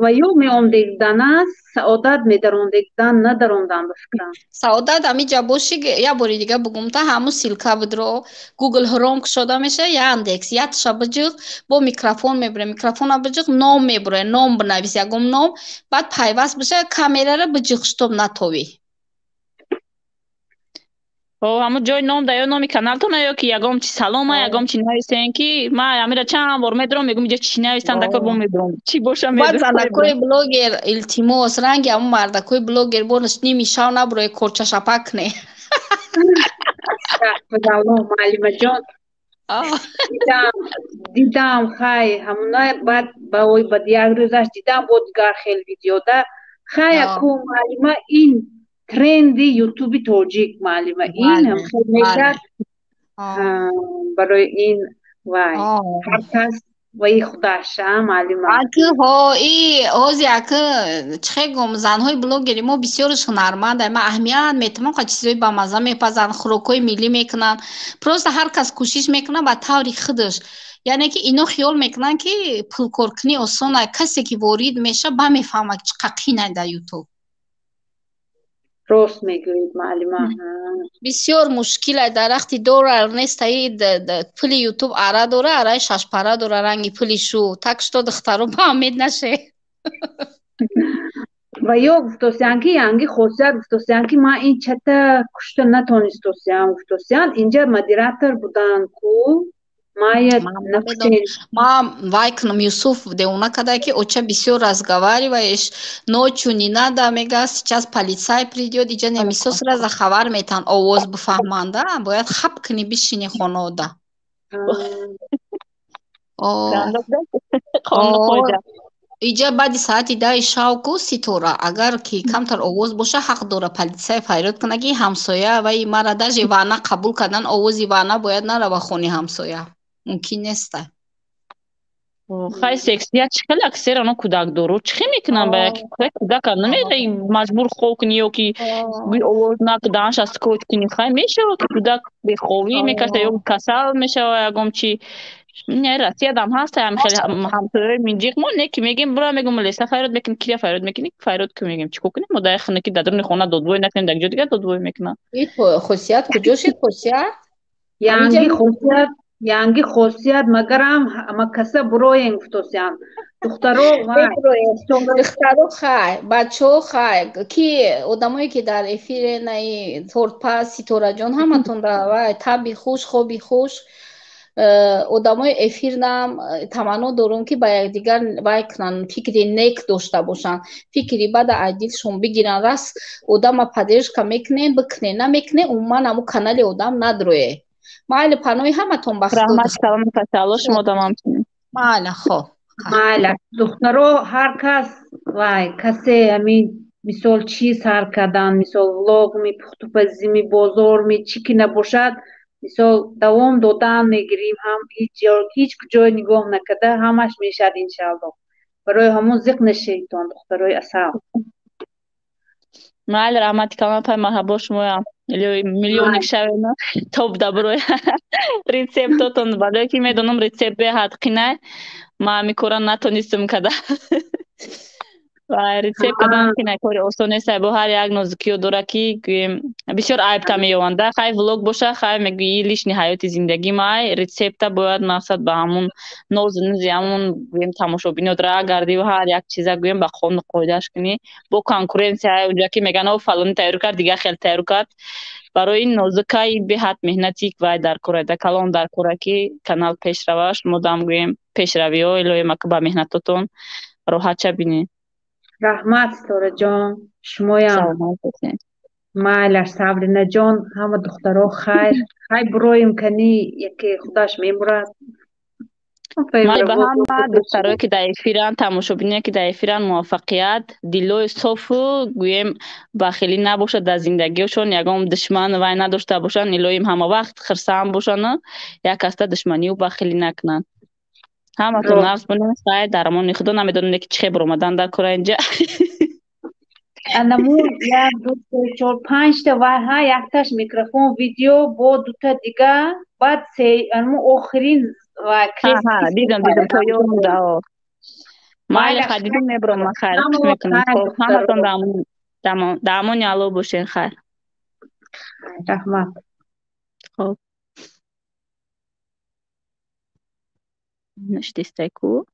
Ва ё меомдегдана Саодат медарондегдан, надарондан, ба фикрам. Саодат амиҷа боши, як бори дига бугумта, ҳамун ссылка будро, Гугл Хром кушода меша, Яндекс ятша биҷиғ, бо микрофон мебуре, микрофона биҷиғ, ном мебуре, ном бинавис, ягон ном, баъд пайваст биша, камерара биҷиғ, чтоб натовӣ. Ҳамун ҷои ном да ё номи каналтона, ё ки ягон чи салома, ягон чи нависен, ки ман амира чанд бор медурам, мегум, иҷа чӣ нависам, дакор бо медурам, чӣ боша. Баъд занакои блогер, илтимос, ранги ҳамун мардакои блогер бонаш ними шав набурои, корчашапак кне. Астағфируллоҳ, муаллимаҷон, дидам, дидам, хай, ҳамуна баъд ба як рӯзаш дидам, бо дигар хел видеода. Хай, аку муаллима, ин тренди ютуби тоҷик, муаллима, ин хел мешад барои ин вай ҳар кас ваи худаш, муаллима. Аки ҳо, и ҳози аки чихе гум, занҳои блогери мо бисёрш ҳунарманд. Ман аҳамият метавонам, қа чизҳои бамазза мепазанд, хӯрокҳои миллӣ мекунанд. Просто ҳар кас кӯшиш мекунад ба таври худаш. Яъне ки ино хиёл мекунанд, ки пулкоркунӣ осон. Касе ки ворид меша, ба мефаҳмад, чӣ қа қинай дар ютуб. Рост мегӯед, муаллима. Бисёр мушкилай. Дарахти дора нестаи, пули ютуб ара дора, араи шашпара дора, ранги пули шу. Так что, духтаро, ба умед наше. Ва ё гуфтосиян, ки янги Хосият гуфтосиян, ки ман ин чата кушта натонистосиям, гуфтосиян. Инҷа модератор буданд ку, мая. Ма вай кунам, Юсуф девона када, ки оча бисёр разговариваешь ночью, не надо, мега, сейчас полицай придёт. Иҷа немисо сразу хабар метан, овоз бифаҳманда, бояд хап кунӣ, бишини хонода. Иҷа баъди саати 10-и шав ку, Ситора, агар ки камтар овоз боша, ҳақ дора полисия фарёд кунад, ки ҳамсоя вай мара даже ванна қабул кардан, овози ванна бояд нарава хони ҳамсоя. Мумкин неста. Хай, сексия чӣ хеле аксер ано кӯдакдоро чӣ хел мекунанд ба як кӯдака намедаи маҷбур хоб кунӣ ё ки овоз накудаанша скот кунӣ. Хай, мешава ки кӯдак бехобӣ мекаша ё касал мешава, ягон чи. Не, Россиядам ҳаст ҳам хеле ҳамсояи минҷиқ мо не ки мегем бура, мегум леса фарёд мекунӣ, кира фарёд мекунӣ, фарёд ки мегем, чӣ кор кунем? Мо дар хона ки дар даруни хона додвой накунем, дар ҷо дигар додвой мекунанд. Хосият куҷо шид, Хосият? Янги Хосият, янги Хосият, магарам ама каса буроен гуфтосиям. Духтаро. Духтаро хай, бачаҳо хай, ки одамое ки дар эфире наи тортпаз, Ситораҷон, ҳаматон вай таби хуш, хоби хуш. Одамои эфирнам таманно дорум, ки ба якдигар вай кунанд, фикри нек дошта бошанд, фикри бада аз дилшон бигиранд. Раст одама поддержка мекунем, бикунем, намекунем, умуман ҳамун канали одам надрое. Майли, паноҳи ҳаматон ба Раҳмат калом, пасалло, шумо дамам. Майла, хоб. Майла, духтаро, ҳар кас вай касе ҳамин мисол чӣ сар кардан, мисол влогми, пухтупазими, бозорми, чӣ ки набошад, мисол давом додан мегирим, ҳам ҳеҷ куҷое нигоҳ накарда ҳамаш мешавад, иншаалло. Барои ҳамон зиқ нашавитон, духтарои асал. Майли, раҳмати калон, пай, марҳабо шумоям. Миллионник шавена топ даброи рецептотон, барое ки медонам, рецепт беҳад қинай, ман ҳами кора натонистам када. Ва рецепт кардан қинай, кори осон нест, бо ҳар як нозукиё дора ки гӯем бисёр айбта меёванда. Хай, влог боша, хай, мегӯӣ лишний ҳаёти зиндагӣ май, рецепта бояд мақсад ба ҳамун нозу низи ҳамун гӯем тамошобинот ра гардиву ҳар як чиза гӯем ба қонуну қоидааш кунӣ. Бо конкуренсия унҷа ки мегӯянд, о, фалонӣ тайёр кард, дигар хел тайёр кард. Барои ин нозукай беҳад меҳнати вай дар кора, да калон дар кора, ки канал пеш рава. Шумо дам гӯем пешравиҳо, илоҳи мака ба меҳнатотон роҳат шабинӣ. Раҳмат, Ситораҷон, шумоям. Саломат бошед. Майлаш, Сабринаҷон, ҳама духтаро хайр. Хай, буроем кани, яке худаш мемурад. Майли, ба ҳама духтарое ки дар эфиранд, тамошобиное ки дар эфиранд, муваффақият, дилои софу гӯем бахилӣ набошад дар зиндагиашон, ягон душман вай надошта бошанд. Илоҳим ҳама вақт хирсанд бошанду як касда душманию бахилӣ накунанд. Ҳаматон нағз бинед, хай, дар амони Худо. Намедонем ки чӣ хел баромадан дар кора инҷа. Анамун як, ду, се, чор, панҷта вай ҳа, якташ микрофон, видео, бо дута дига, баъд се, анамун охирин вай. Дидам, дидам, поён буда. Майли, хай, дидам, мебурам ман, хайр мекунам. Хоб, ҳаматон дар амони Аллоҳ бошед, хайр. Раҳмат. Хоб. Наштистай ку.